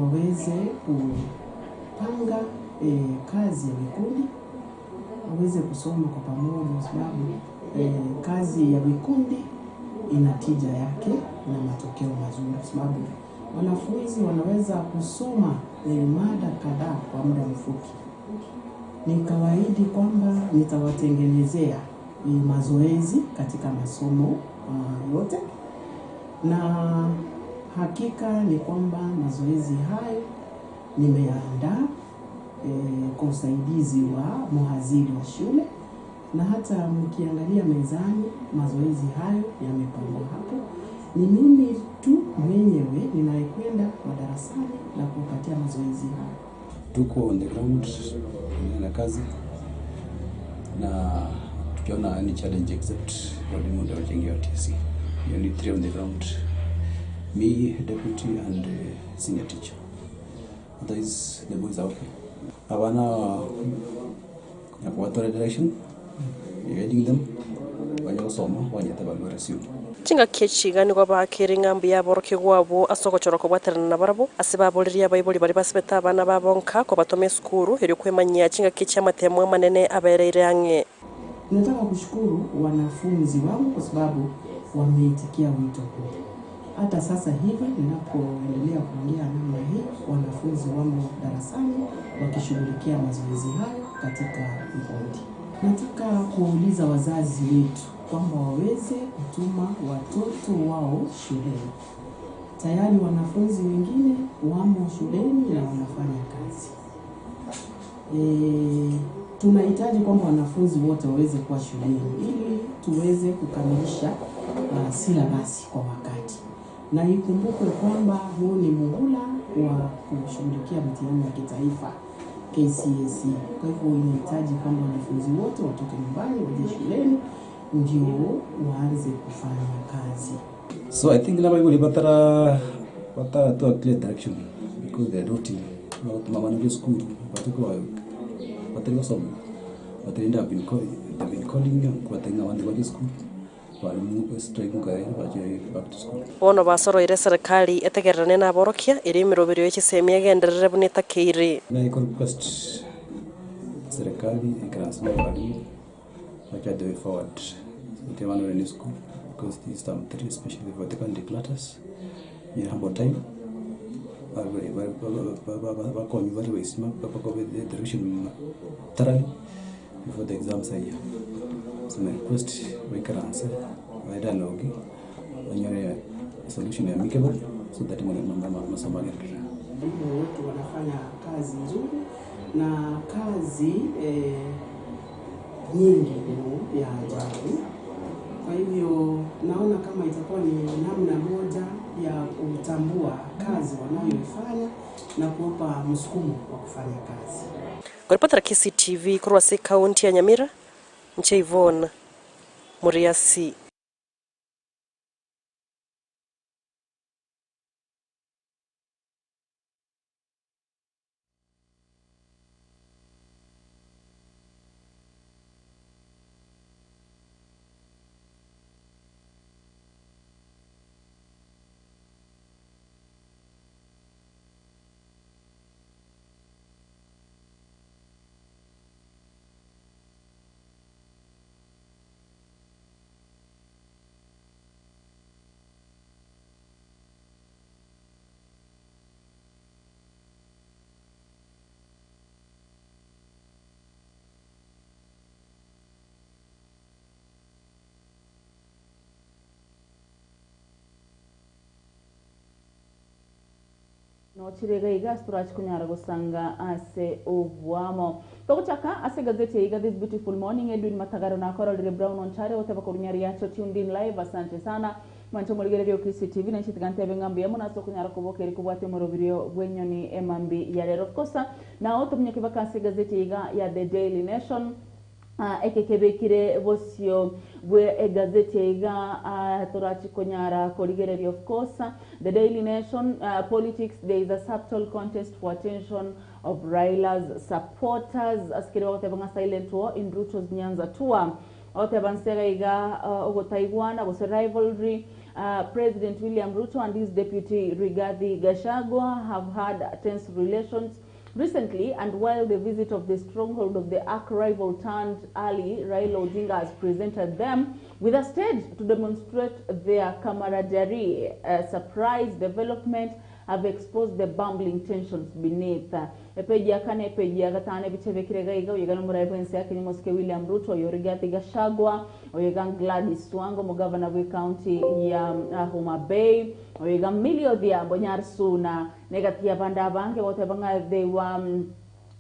waweze kupanga kazi ya vikundi, waweze kusoma kwa pamoja kwa sababu kazi ya vikundi ina tija yake na matokeo mazuri, kwa sababu wanafunzi wanaweza kusoma mada kadhaa kwa muda mfupi. Nikawaahidi kwamba nitawatengenezea mazoezi katika masomo yote, na hakika ni kwamba mazoezi hayo nimeyaandaa kwa usaidizi wa mhadhiri wa shule. Na hata mkiangalia mezani, mazoezi hayo yamepangwa hapo. Ni mimi tu mwenyewe ninayekwenda madarasani na kuwapatia mazoezi hayo. Tuko on the ground tunaendelea na kazi na tukiona any challenge except walimu ndio wachangia TSC. We only three on the ground. Me, deputy and senior teacher. Otherwise the boys are okay. Abana nakuwatora direction, guiding them banya gosoma banyete barua resume. Chingaki echi iga nigo baakire ng'a mbuya aborokigwa abwo ase ogochorwa kobwaterana nabarabwo, ase baborerie abaibori baria basibete abana babo nka kobatoma esukuru, erio kwemanyia chingaki chi'amatemo amanene abereire ang'e. Nataka kushukuru wanafunzi wangu kwa sababu wameitikia wito huu. Hata sasa hivi ninapoendelea kuongea namna hii, wanafunzi wamo darasani wakishughulikia mazoezi hayo katika vikundi. Nataka kuwauliza wazazi wetu kwamba waweze kutuma watoto wao shuleni. Tayari wanafunzi wengine wamo shuleni na wanafanya kazi. Tunahitaji kwamba wanafunzi wote waweze kuwa shuleni ili tuweze kukamilisha silabasi kwa wakati. Na ikumbukwe kwamba huu ni muhula wa kushughulikia mtihani wa kitaifa KCSE. Kwa hivyo inahitaji kwamba wanafunzi wote watoke nyumbani waje shuleni ndio waanze kufanya kazi. So I think nabaibori batara batara to a clear direction because they are routine. Bagotuma abana be school batuko batari gosoma batari have been calling, they've been calling kubatenga abandi baje school barimu strike nkaye baje back to school. Bono basoroire serikali etegererane na aborokia ere emeroberio ya chisemi egenderere buna etakeire. Na iko request serikali ikaransi na barimu bacha the way forward. So they want to in school because this term 3 especially for the country clatters in humble time. Bakonyi bari baisima bakobe the direction thoroughly before the exams are here. So my request baikaranse ba dialogue banyore solution amicable so that masomo agenderere. Walimu wetu wanafanya kazi nzuri na kazi nyingi ni ya ajabu. Kwa hivyo naona kama itakuwa ni namna moja ya kutambua kazi wanayoifanya na kuwapa msukumo wa kufanya kazi. Ngoripotera Kisii TV korwa ase ekaunti ya Nyamira, inche Yvonne Muriasi. Nochire iga ase torachi konyara gosanga ase obwamo. Togochaka ase gazeti ya iga this beautiful morning Edwin Matagaro nakororire Brown Onchare oteba korunyari yacho tuned in live asante sana. Mancho morigererio Kisii TV na nchitiga ntebe ng'ambi yamo nase okonyara koboka eri kobwate omorobirio bw'enyoni emambi ya rero. Of course nao tominyoke baka ase gazeti iga ya The Daily Nation. Eke kebekire bosio bwe egazeti iga torachi konyara korigereria of course The Daily Nation politics there is a subtle contest for attention of Raila's supporters asikiri bagoteba ng'a silent war in Ruto's Nyanza tour oteba nsega iga ogotaigwana gose rivalry President William Ruto and his deputy Rigathi Gachagua have had tense relations recently, and while the visit of the stronghold of the arch rival turned ally Raila Odinga has presented them with a stage to demonstrate their camaraderie, surprise development have exposed the bumbling tensions beneath. Epeji ya kane, epeji ya gatano, ebiche bekire gaiga, oyega n'omurai bw'ensi ya Kenya Mosike William Ruto, oyo Rigathi Gachagua, oyega Gladys Wanga, omugavana bwe county ya Homa Bay, oyega Millie Odhiambo Nyarsuna, negati ya banda abange bote banga they were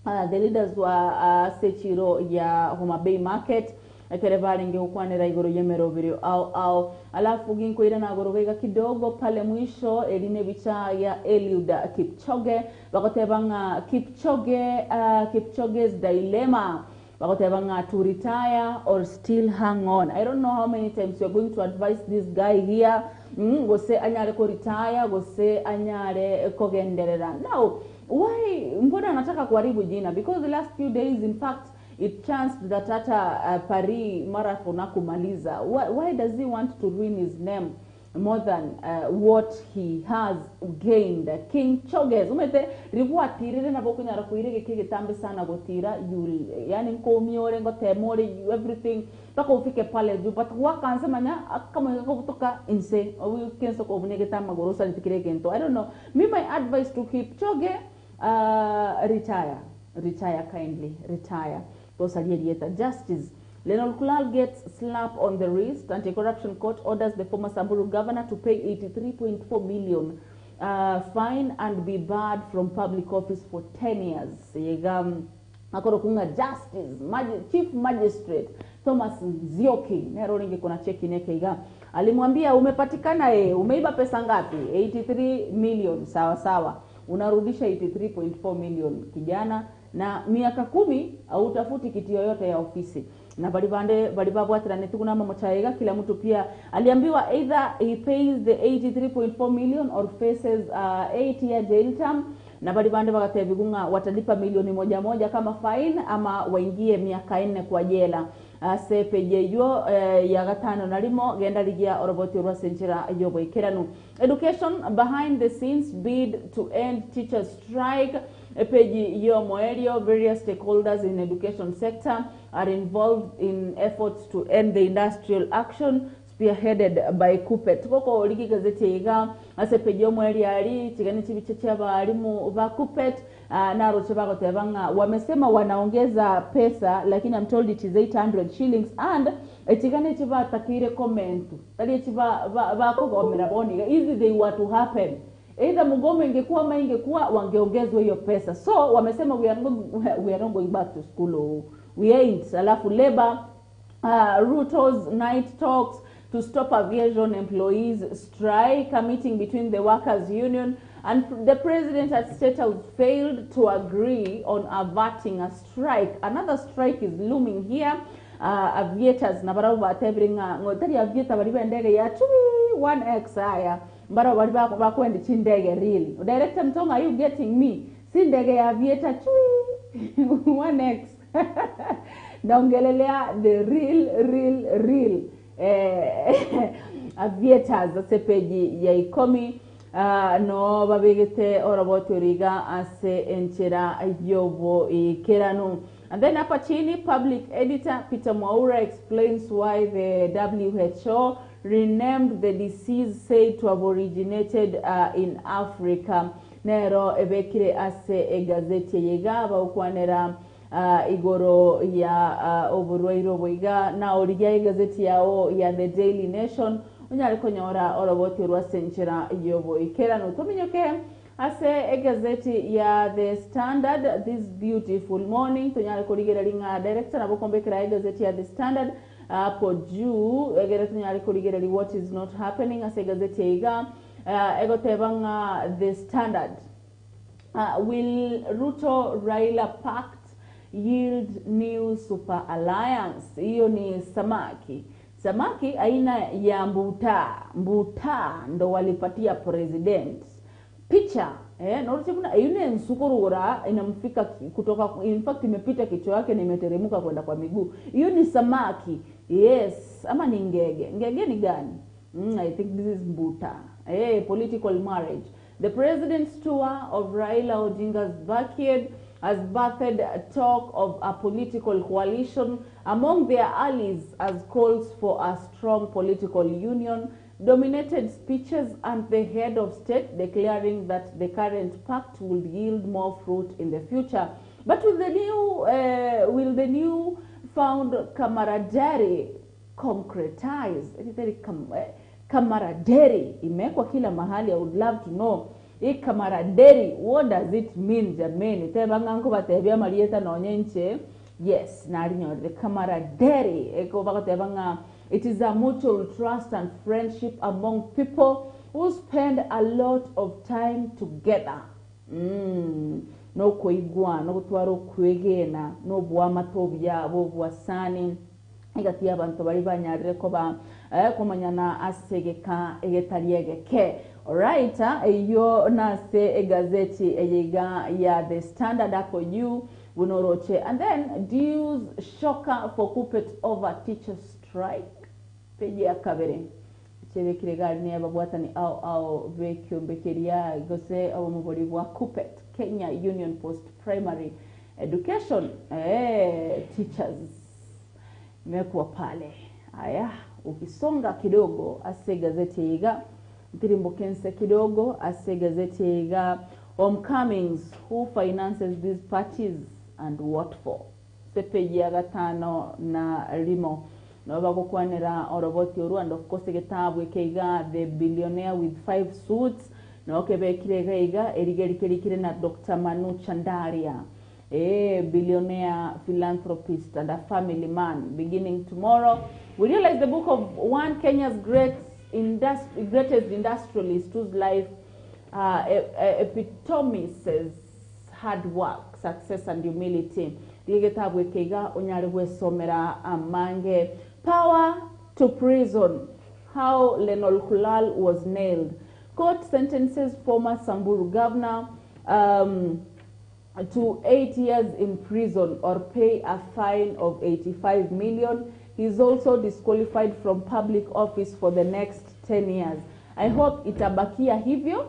the leaders were sechiro ya Homa Bay Market. Ekere barenge gokwanera igoro y'emeroberio ao ao. Alafu ginkoirana agoro iga kidogo pale mwisho, eri nebicha ya Eliud Kipchoge, bagoteba ng'a Kipchoge, uh, Kipchoge's dilemma, bagoteba ng'a to retire or still hang on. I don't know how many times you are going to advise this guy here, gose anyare ko retire, gose anyare kogenderera. Now, why mbona anataka kuharibu jina? Because the last few days, in fact, It chanced that hata Paris marathon hakumaliza. Why, why does he want to ruin his name more than what he has gained? King Choges, omanyete riria gwatirire nabo okonyara koira egeka egetambe sana gotira you'll yaani nkoumia ore ngotema ore you everything mpaka ofike pale juu but gwakansa manya akamoika kobutoka inse oike inse kobunegete amagoro osareti kera egento. I don't know. Me my advice to Kipchoge Retire, retire kindly, retire. Tosaria erieta. Justice. Lenolkulal gets slap on the wrist. Anti-corruption court orders the former Samburu governor to pay 83.4 million fine and be barred from public office for 10 years. Iga akorokwa ng'a Justice, Chief Magistrate Thomas Nzioki nere orenge konacha ekina eke iga alimwambia umepatikana ee, umeiba pesa ngapi? 83 million sawa sawa. Unarudisha 83.4 million kijana na miaka kumi hautafuti kiti yoyote ya ofisi. Na baria bande baria babwateranetigwe buna amamocha iga kila mtu pia aliambiwa either he pays the 83.4 million or faces a 8 year jail term na baria bande bagatebigwa ng'a watalipa milioni moja moja kama fine ama waingie miaka enne kwa jela. Ase epeji eyio ya gatano na rimo genda rigia oroboti orwo ase enchera y'oboikeranu. Education behind the scenes bid to end teachers strike Epeji y'omoerio Various stakeholders in education sector are involved in efforts to end the industrial action spearheaded by Kuppet Gokorigia egazeti eye iga ase epeji y'omoerio aria chigani chibicha chi'abalimu ba Kuppet Naroche bagoteba ng'a wamesema wanaongeza pesa lakini I'm told it is 800 shillings and echigana echi batakeire komentu tari echi ba ba bakogomera bono iga hizi they were to happen either mgomo ingekuwa ama ingekuwa wangeongezwa hiyo pesa so wamesema we are not, we are not going back to school oh. We ain't alafu labor Ruto's night talks to stop aviation employees strike, a meeting between the workers union and the president at State House failed to agree on averting a strike. Another strike is looming here. Aviators nabarabwo batebire ng'a ng'o tari aviator baria b'endege ya chui 1x aya mbarabwo baria bako bakoenda chindege real. Director Mtonga are you getting me? Si ndege ya aviator chui 1x Naongelelea the real real real eh, aviators ase peji ya ikomi ah, noo babegete oroboti oro iga ase enchera y'oboikeranu. And then hapa chini public editor Peter Mwaura explains why the WHO renamed the disease said to have originated uh, in Africa. Nero ebekire ase egazeti eye iga bagokwanera Igoro ya oborwaire obo iga, na origia egazeti yao ya The Daily Nation onyare konyora oroboti orwo ase enchera y'oboikeranu. Tominyoke ase egazeti ya The Standard this beautiful morning tonyare korigereria ng'a director nabo okombekera egazeti ya The Standard hapo juu egere tonyare korigereria what is not happening ase egazeti eye iga egoteba ng'a The Standard Will Ruto Raila pact yield new super alliance? Hiyo ni samaki. Samaki aina ya mbuta. Mbuta ndo walipatia president. Picha eh, noroche buna eyio ne ensu korora inamfika kutoka in fact imepita kichwa yake na imeteremuka kwenda kwa miguu. Hiyo ni samaki. Yes, ama ni ngege. Ngege ni gani? I think this is mbuta. Eh, political marriage. The president's tour of Raila Odinga's backyard has birthed talk of a political coalition among their allies as calls for a strong political union dominated speeches and the head of state declaring that the current pact will yield more fruit in the future. But will the new, will the new found camaraderie concretize? Camaraderie imewekwa kila mahali I would love to know hii camaraderie what does it mean jameni teba ng'a nkobatebia amarieta nonye inche Yes, narinyorire camaraderie eko bagoteba ng'a it is a mutual trust and friendship among people who spend a lot of time together. Mm, nokoigwana, nogotwara okwegena, na oboamate obuya bw'obwasani egati y'abanto baria banyarire koba eh, komanyana ase egeka egetari egeke. Alright, eyio nase egazeti eye iga ya The Standard ako you buna oroche. And then dues shocker for Kuppet over teacher strike, page ya kabere. Chebekire egari ney'ababwatani ao ao b'ekiombe keria gose obomobori bwa Kuppet, Kenya Union Post Primary Education eh, Teachers. Imekuwa pale. Aya, ukisonga kidogo ase egazeti eye iga, ntirimboke nse kidogo ase egazeti eye iga, Homecomings, who finances these parties and what for? Ase epeji ya gatano na rimo nabo bagokwanera oroboti orwo and of course egetabu eke iga The Billionaire with Five Suits nabo kebekire iga iga erigeri kerikire na Doctor Manu Chandaria Eeh billionaire philanthropist and a family man beginning tomorrow we realize the book of one Kenya's great industry, greatest industrialist whose life uh, epitomizes hard work, success and humility. Rigia egetabu eke iga onyare gwesomera amange. Power to prison, how Lenolkulal was nailed. Court sentences former Samburu governor um, to 8 years in prison or pay a fine of 85 million. He is also disqualified from public office for the next 10 years. I hope itabakia hivyo.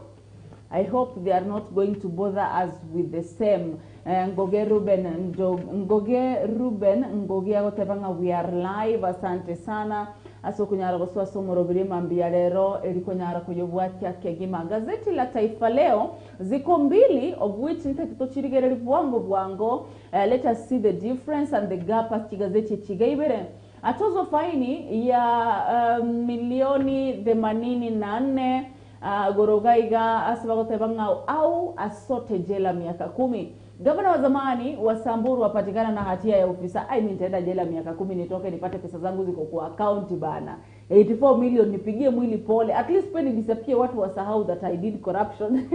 I hope they are not going to bother us with the same. Eh, Ngoge Ruben Ngoge Ruben Ngoge agoteba ng'a we are live. Asante sana ase okonyara gosoa ase omorobiri mambia rero eri konyara koyobwatia kegima. Gazeti la Taifa Leo ziko mbili of which ntaete tochirigereria bwango bwango. Eh, let us see the difference and the gap ase chigazeti echi iga ibere. Atozwa faini ya uh, milioni themanini na nne Igoro iga iga ase bagoteba ng'a au asote jela miaka kumi. Gavana wa zamani wa Samburu apatikana na hatia ya ufisa. Ai, mi nitaenda jela miaka kumi nitoke nipate pesa zangu ziko kwa account bana. 84 million nipigie mwili pole. At least pe nidisappear watu wasahau that I did corruption.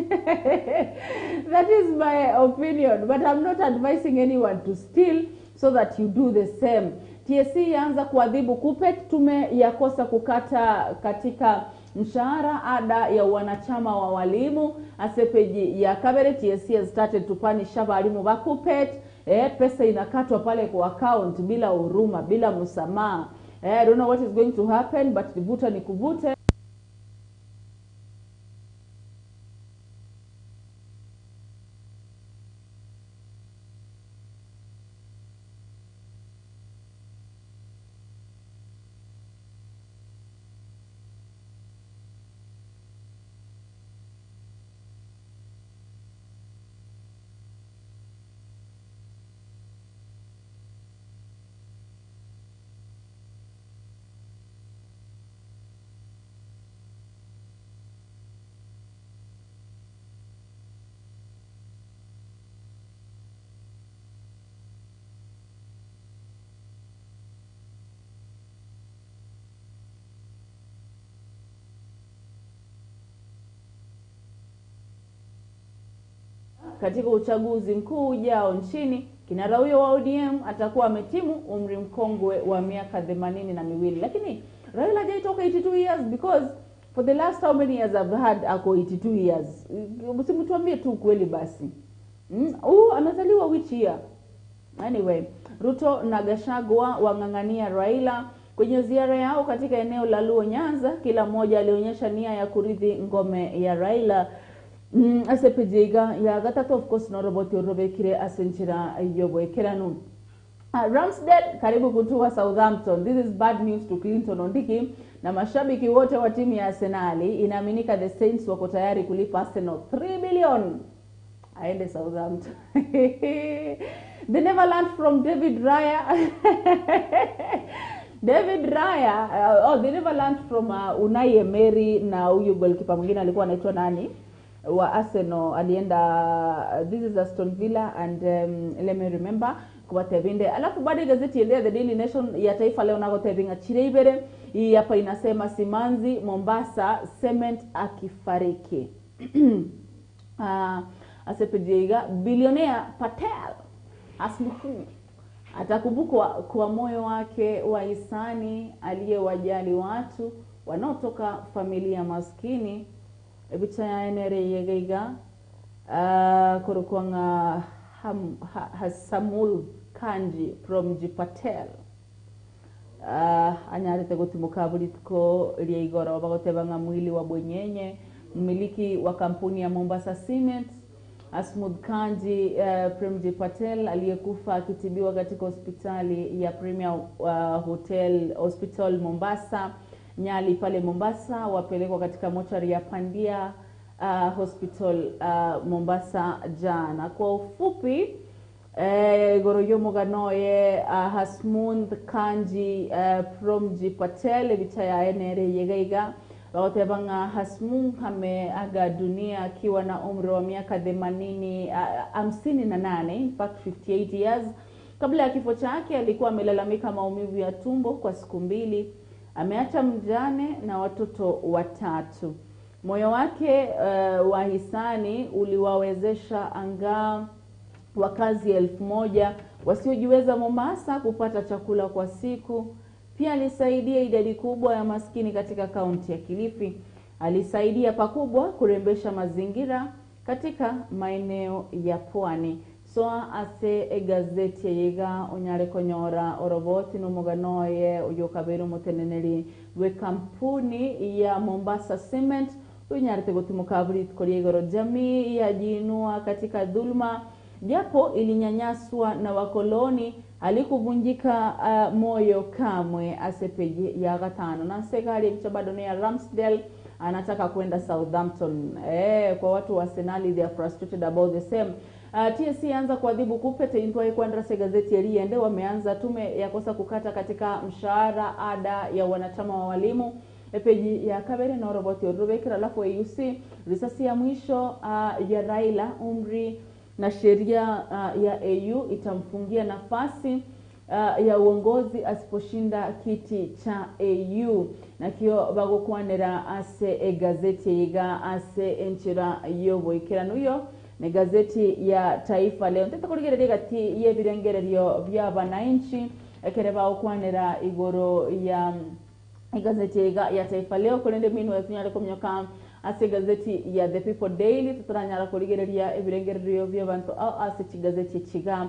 That is my opinion, but I'm not advising anyone to steal so that you do the same. TSC yaanza kuadhibu Kuppet, tume ya kosa kukata katika mshahara ada ya wanachama wa walimu. Ase peji ya kabere TSC has started to punish abalimu ba Kuppet. Eh, pesa inakatwa pale kwa account bila huruma, bila msamaha. Eh, I don't know what is going to happen but vuta ni kuvute. Katika uchaguzi mkuu ujao nchini, kinara huyo wa ODM atakuwa ametimu umri mkongwe wa miaka 82. Lakini Raila hajaitoka 82 years because for the last how many years I've had ako 82 years. Msimtuambie tu ukweli basi. Huu amezaliwa which year? Anyway, Ruto na Gachagua wang'ang'ania Raila kwenye ziara yao katika eneo la Luo Nyanza. Kila mmoja alionyesha nia ya kurithi ngome ya Raila. Ase peji iga ya gatato of course noroboti orobekire ase enchera y'oboekeranu. Ramsdale karibu kutua Southampton. This is bad news to Clinton Ondiki na mashabiki wote wa timu ya Arsenali. Inaaminika the Saints wako tayari kulipa Arsenal 3 billion aende Southampton. They never learned from David Raya. David Raya, oh, they never learned from Unai Emery na huyu goalkeeper mwingine alikuwa anaitwa nani wa Arsenal alienda, this is Aston Villa and let me remember. Kobatebia inde. Alafu bado egazeti ende ya The Daily Nation ya Taifa Leo nagotebia ng'a chire ibere, hii hapa inasema Simanzi Mombasa Cement akifariki. Ah, ase peji eye iga, Billionaire Patel Hasmukh atakumbukwa kwa moyo wake wa hisani aliyewajali watu wanaotoka familia maskini. Ebicha yaye nere eye iga iga, ah, korokwa ng'a Ham, ha, Hasamul Kanji Promji Patel. Ah, anyarete gotimoka abwo rituko ria igoro bagoteba ng'a mwili wa bwenyenye, mmiliki wa kampuni ya Mombasa Cement, Asmud Kanji eh, Premji Patel aliyekufa akitibiwa katika hospitali ya Premier Hotel Hospital Mombasa, Nyali pale Mombasa, wapelekwa katika mochari ya Pandia Hospital Mombasa jana. Kwa ufupi eh, igoro y'omogano oye Hasmund Kanji eh, Promji Patel ebicha yaye nere eye iga iga bagoteba ng'a Hasmung ameaga dunia akiwa na umri wa miaka themanini hamsini na nane, in fact 58 years. Kabla ya kifo chake alikuwa amelalamika maumivu ya tumbo kwa siku mbili. Ameacha mjane na watoto watatu. Moyo wake wa hisani uliwawezesha angaa wakazi 1000 wasiojiweza Mombasa kupata chakula kwa siku. Pia alisaidia idadi kubwa ya maskini katika kaunti ya Kilifi. Alisaidia pakubwa kurembesha mazingira katika maeneo ya pwani. Soa ase egazeti eye iga onyare konyora oroboti na omogano oye oyokabeire omoteneneri bw'ekampuni ya Mombasa Cement onyarete gotimoka abwo rituko ria igoro. Jamii yajiinua katika dhuluma japo ilinyanyaswa na wakoloni alikuvunjika moyo kamwe ase peji ya gatano. Na nse gari ebicha bado ne ya Ramsdale anataka kwenda Southampton. Kwa watu wa Arsenal they are frustrated about the same. TSC anza kuadhibu Kuppet intwaye kwandra se gazeti eriende wameanza tume ya kosa kukata katika mshahara ada ya wanachama wa walimu. Epeji ya kabere na roboti orubekera alafu AUC risasi ya mwisho ya Raila umri na sheria ya AU itamfungia nafasi ya uongozi asiposhinda kiti cha AU. Nakio bagokwanera ase egazeti iga ase enchera yoboikeranu yo ni gazeti ya Taifa Leo. Ntete kurigereria gati y'ebirengererio bya bananchi ekere bagokwanera igoro ya igazeti iga ya Taifa Leo korende minwe tunyare komyoka ase gazeti ya The People Daily tutaranyara kurigereria ebirengererio bya bantu au ase chigazeti chiga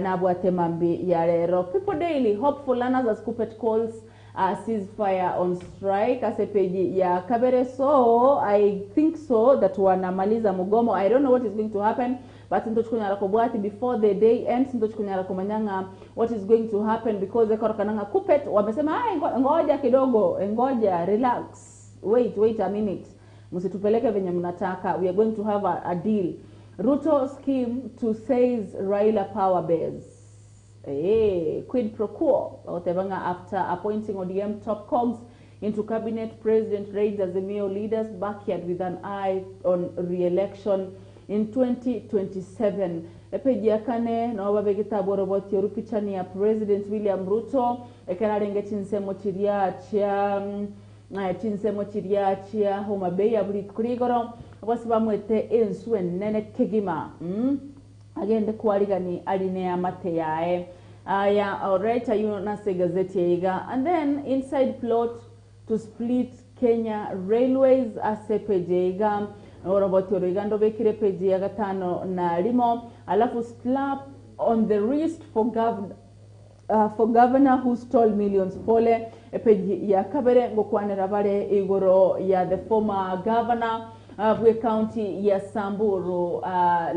nabwate mambi ya rero. People Daily hopeful learners as Kuppet calls ceasefire on strike ase peji ya kabere. So I think so that wanamaliza mgomo. I don't know what is going to happen but ntochikunyara kobwati before the day ends ntochikunyara komanyanga what is going to happen because ekorokananga Kuppet wamesema ai ngoja kidogo, ngoja relax, wait a minute, msitupeleke venye mnataka, we are going to have a deal. Ruto scheme to seize Raila power base. Quid pro quo. Otebanga after appointing ODM top cogs into cabinet, President raids Azimio leaders backyard with an eye on re-election in 2027. Epeji ya kane no babegita boroboti orupichani ya President William Ruto ekerarenge chinsemo chiria chia chinsemo chiria chia Homa Bay aburi kurigoro bose bamwete ensu enene kegima agende kwarigani aline amate yae aya. Alright, ayo nase gazeti iga. And then inside plot to split Kenya Railways ase peje iga oroboti oroiga ndobekire peji ya gatano na limo. Alafu slap on the wrist for governor who stole millions pole epeji ya kabere ngokwanera bare igoro ya the former governor bwe county ya Samburu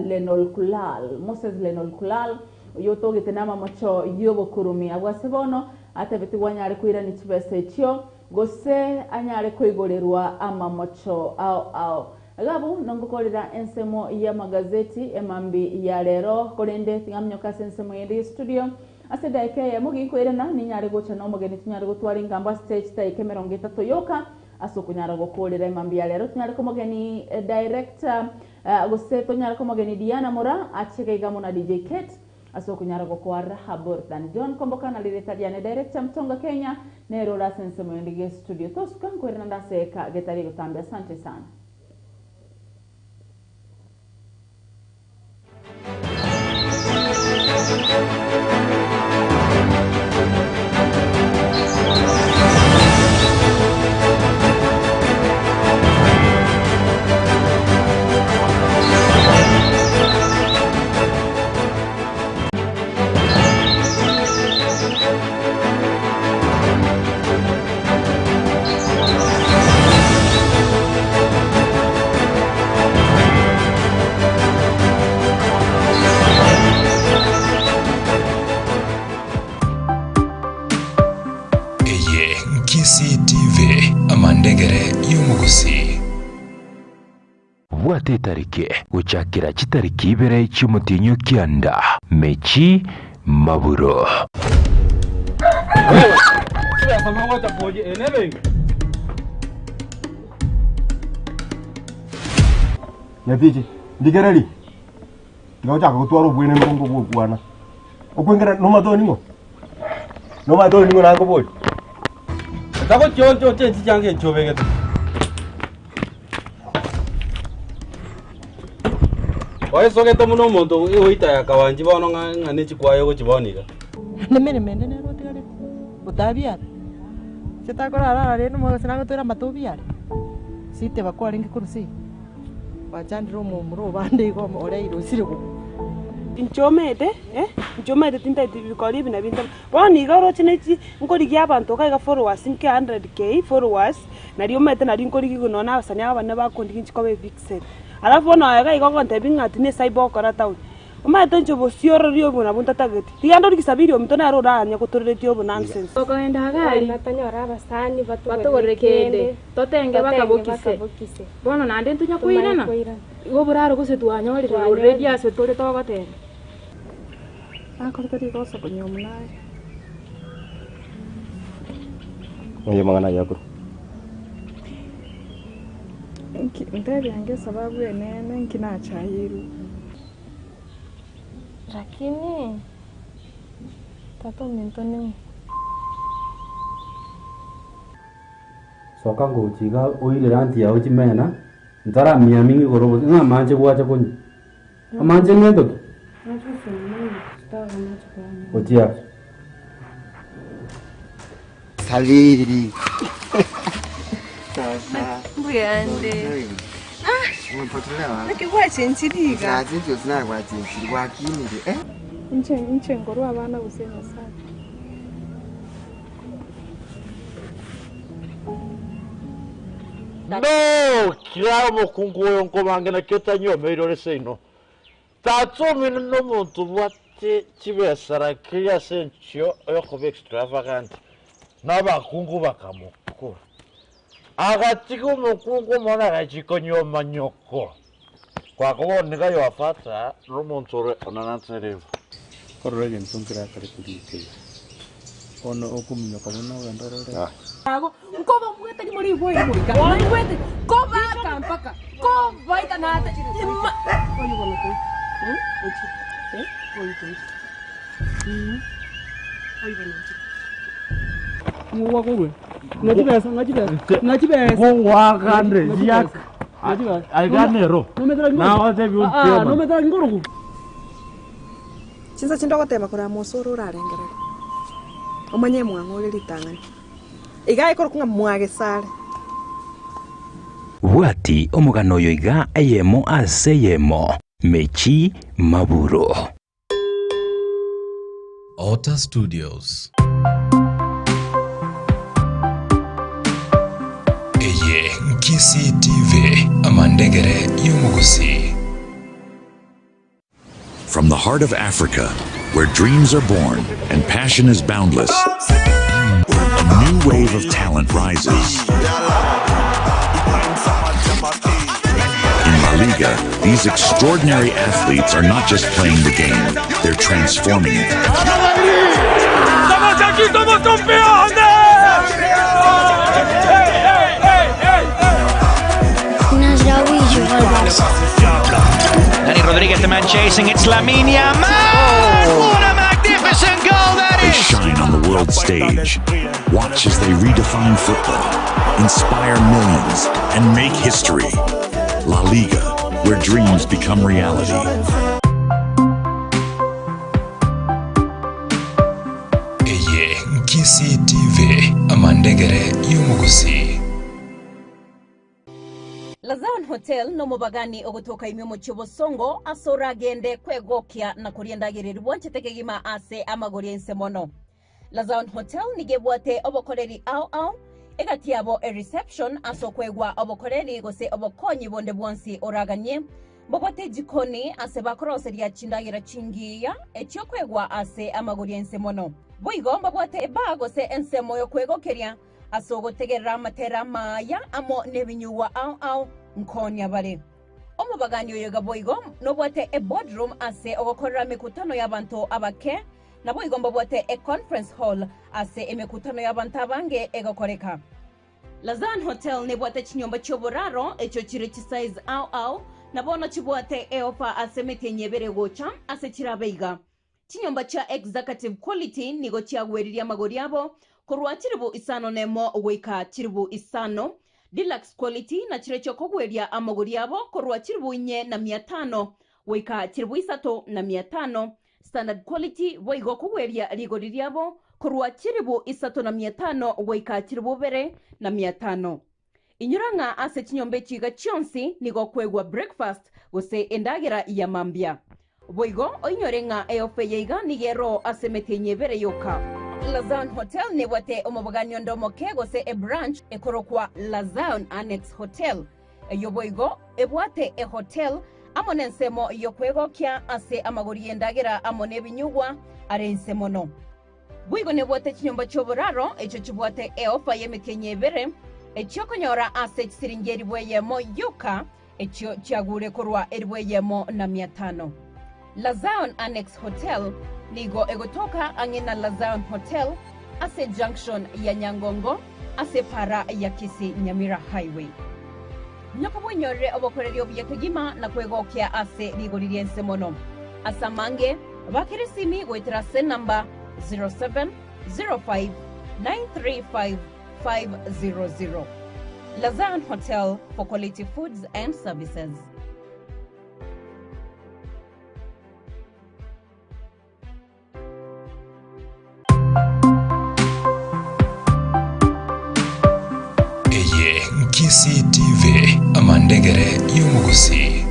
Lenol Kulal, Moses Lenol Kulal yotogete nama macho yobokurumi abwase bono atebeti wanyare kwira ni chibese echio gose anyare kwigorerwa amamocho ao ao gabu nongokorera ensemo ya magazeti emambi ya lero korende tingamnyoka ensemo yendi studio ase daika ya mugikwirana ninyare gocha no mugeni tunyare gotwara ingamba stage taike 30 yoka ase okunyara gokorera emambi ya lero tunyare komogeni director gose tunyare komogeni Diana Mora achege igamo na DJ Kate Ase okonyara gokoa raha burdan. John Kwamboka na rireta riane Director Mtonga Kenya nere ore ase ensemo yonde ge studio. Tosuka nkoirana nde ase eka getari gotambe. Asante sana. Eye Nkisii TV, amandegere y'omogusii. Bwata etariki gochakera chitariki ibere chi'omotienyi o kianda, Mechi Maburo. Nyatichi, ndigereri, tiga gochaka gotwara obwene mbongo bw'okwana. Okwengera nomate oning'o? Nomate oning'o nankobori? Tagochioncha oche enchicha ngencho obegete. Oesogete buna omonto ogoita ya kawanchi bono ng'a ng'a ne chikwaya ogochibona iga. Nemeremo ende nere otigarete, otabiara, inche takorara ara rende omogaka gose nagotwere amato obiare, siteba kwarenge korwa seino, gwachandire omomura obande igo oreire osire gokwa. Inche omanyete, eh, inche omanyete tintageti bikori ebi na binto. Bono iga oroche ne chi nkorigia abanto iga iga followers nke 100K followers, nario omanyete nario nkorigia nonya na abasani aba abanene bakondigia inche koba evixen. Alafu bono aye iga iga ogontebia ng'a ati ne cyber ogokora town, omanyete inche obosiorori obo nabwo ntatageti. Tiga ndore Sabiri ominto nere oranye gotoreretie obo nonsense. Tokogenda Hagari, batogorere kende, totenge bakabokise. Bono naende ntonya koirana? Igo oboraro gose twanyorire already ase tore togoteba. Akorete rigoso konywa omunaye. Oye amang'ana aya akorwa. Nki ntebia ange esababu enene nki nachayirwe. Lakini tata ominto ning'o? Soka ngochia iga oirere aunty yao chimena, ntaramiaming'a igoro gose ng'a amache gwacha konywa. Amache ngento ki? Gochia ase. Sabiri. Sasa. Mbuyande. Umepotelea wapi? Naki gwachenchirie iga? Nachinchire gose nagwachinchire gwakinire eh? Inche inche nkorwa abana gose Nyasae. No, kera omokungu oyo nkobange nakio tanyiomeire ore seino. Tata omino nomonto obwate chibesa rakiri ase enchio oyokoba extravagant, na abakungu bakamokora. Agatiga omokungu omonene agachia konyioma nyoko. Kwako bono nigo Yoafata nomonto ore onananterigwe. Korora egento nkerakare korika iga. Bono okominyoka buna ogende orore. Ago nkobabuete rimo riboire goika naigwete kobaaka mpaka kobaita nate ima oyo bono koi ochi oyo koi oyo bono ochi. Ng'ogoakande riaka aiga nero nagotebi ontiema. Chinsa chinde ogoteba korama ase ore orarengereri, omanye mwang'o ore ritang'ani. Iga ekorokwa ng'a mwagesare. Bwati omogano oyo iga eyemo ase eyemo, Mechi Maburo. Otter Studios. Eye Nkisii TV, amandegere y'omogusii. From the heart of Africa, where dreams are born and passion is boundless, a new wave of talent rises. In La Liga, these extraordinary athletes are not just playing the game, they're transforming it. ¡Estamos aquí como campeones! Dani Rodríguez, the man chasing, it's Lamine Yamal! world stage. Watch as they redefine football, inspire millions, and make history. La Liga, where dreams become reality. Eye Kisii TV, amandegere y'omogusii. Lazaon Hotel nomobagani ogotoka ime omochie o Bosongo ase oragende kwegokia na koria endagera eria bwanchete kegima ase amagori ainse mono. Lazaon Hotel nigo ebwate obokoreri ao ao, egati yabo ereception ase okoegwa obokoreri gose obokonyi bonde bwonsi oraganie. Mbabwate ejikoni ase bakoroseria chindagera chingiya echiokoegwa ase amagori ainse mono. Boigo mbabwate ebar gose ensemo yokwegokeria Ase ogotegerera amatera amaya amo nebinyugwa ao ao nkonya bare. Omobagani oyo iga boigo nobwate eboardroom ase ogokorera emekutano y'abanto abake, naboigo mbabwate econference hall ase emekutano y'abanto abange egokoreka. Lazan Hotel nebwate chinyomba chi'oboraro echio chire chisize ao ao, na bono chibwate eofa ase emetienyi ebere gocha ase chirabe iga. Chinyomba chia Executive Quality nigo chiagweririe amagori abo korwa chilifu isano nemo goika chilifu isano, Deluxe Quality nachirochio kogweria amagori abo korwa chilifu inye na mia tano goika chilifu isato na mia tano, Standard Quality boigo kogweria rigori riabo korwa chilifu isato na mia tano goika chilifu ibere na mia tano. Inyora ng'a ase chinyomba echi iga chionsi nigo okoegwa breakfast gose endagera ya mambia. Boigo oinyore ng'a eofa eye iga nigo eroo ase emetienyi ebere yoka. Lazaon Hotel nebwate omobogani onde omoke gose ebranch ekorokwa Lazaon Annex Hotel. Eyio boigo ebwate ehotel amo nensemo yokwegokia ase amagori y'endagera amo nebinyugwa are inse mono. Boigo nebwate chinyomba chi'oboraro echio chibwate eofa y'emetienyi ebere, echi'okonyora ase chisiringi elifu eyemo yoka, echio chiagure korwa elifu eyemo na mia tano. Lazion Annex Hotel nigo egotoka ang'e na Lazion Hotel ase junction ya Nyangongo ase epara ya Kisii Nyamira Highway. Nyoka bwenyorere obokoreri obuya kegima na kwegokia ase rigori ri'ense mono. Ase amange, bakera esimi goetera ase enamba 0705935500. La Zion Hotel for quality foods and services. Eye Kisii TV, amandegere y'omogusii.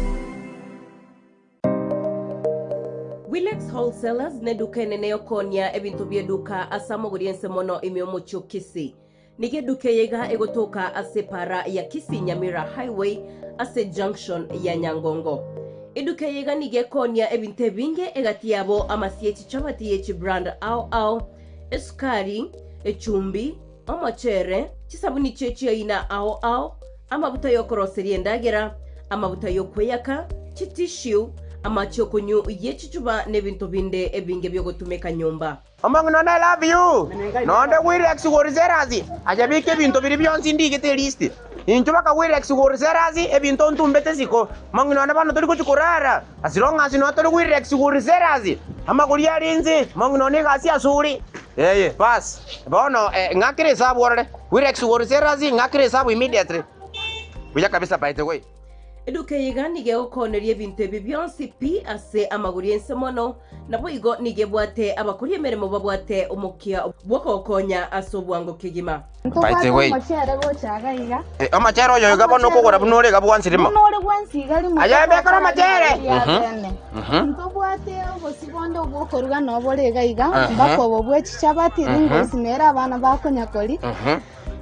Wilex Wholesalers neduka enene yokonia ebinto bieduka ase amagori ense mono ime omochie o Kisii. Nigo eduka eye iga egotoka ase epara ya Kisii Nyamira Highway ase junction ya Nyangongo. Eduka eye iga nigo ekoonia ebinto ebinge egati yabo amasi ye chichabati ye chibrand ao ao, esukari, echumbi, omochere, chisabuni chie chiaina ao ao, amabuta yokoroseria endagera, amabuta yokweyaka, chitissue, amache okonywa ye chichuba na ebinto binde ebinge biogotumeka nyomba. Omong'ina one I love you nonde Wirex Wholesalers aye beka ebinto biria bionsi ndigete elist inchuo baka Wirex Wholesalers ebinto ntumbete isiko omong'ina one bono tori gochia korara as long as noo tori Wirex Wholesalers amagori are inse omong'ina one egasi asore eye baas bono ng'akere esabu orore Wirex Wholesalers ng'akere esabu immediately buya kabisa by the way. Eduka eye iga nigo egokooneria ebinto ebi bionsi pi ase amagori ense mono, naboigo nigo ebwate abakori emeremo babwate omokia bw'okogokonya ase obwango kegima. By Ntobwate the way, omochere gocha iga iga. eh, omochere oyo iga bono okogora buna ore iga bwansi rimo. Buna ore bwensi iga rimo. Aye bekora omochere. Ria Mhm. bene. Mhm. Ntobwate obosi bonde obwokoruga nobore iga iga, Mhm. mpaka obo bwe chichabati, Mhm. ringosi nere abana bakonyakori. Mhm.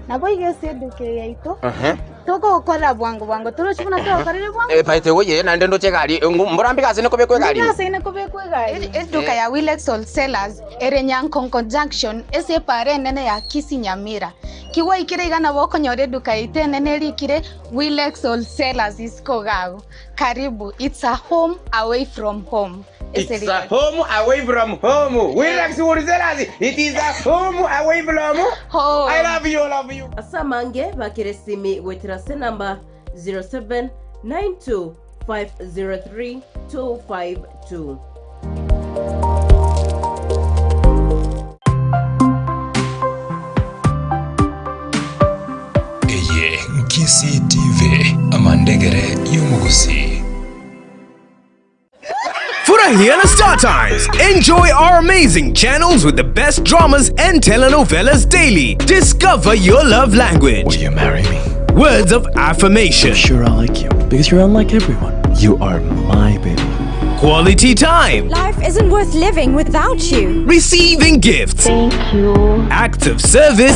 Naboigo ase eduka eye yaito Mhm. togokorera bwango bwango torochi buna togokorire bwango. Eh, by the way, eh, naende ndoche egari, eh, mbora mbige ase nikobekwa egari. Nigo ase nikobekwa egari. Eduka ya Wilex Wholesalers ere Nyankonko Junction ase epaara enene ya Kisii Nyamira. Kigwaikire iga nabo okonyora eduka yaito enene erikire Wilex Wholesalers isiko iga agwo. Karibu, it's a home away from home. It's a home away from home. Wilex Wholesalers, it is a home away from home. I love you, I love you. Ase amange bakere esimi goetera ase enamba 0792503252. Kisii TV, amandegere y'omogusii. Furahia na Star Times. Enjoy our amazing channels with the best dramas and telenovelas daily. Discover your love language. Will you marry me? Words of affirmation. I'm sure I like you because you're unlike everyone. You are my baby. Quality time. Life isn't worth living without you. Receiving gifts. Thank you. Acts of service.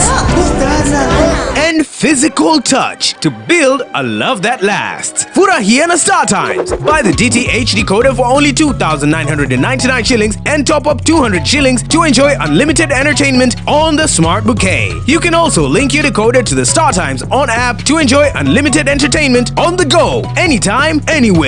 And physical touch to build a love that lasts. Furahia na Star Times. Buy the DTH decoder for only 2,999 shillings and top up 200 shillings to enjoy unlimited entertainment on the Smart Bouquet. You can also link your decoder to the Star Times on app to enjoy unlimited entertainment on the go, anytime, anywhere.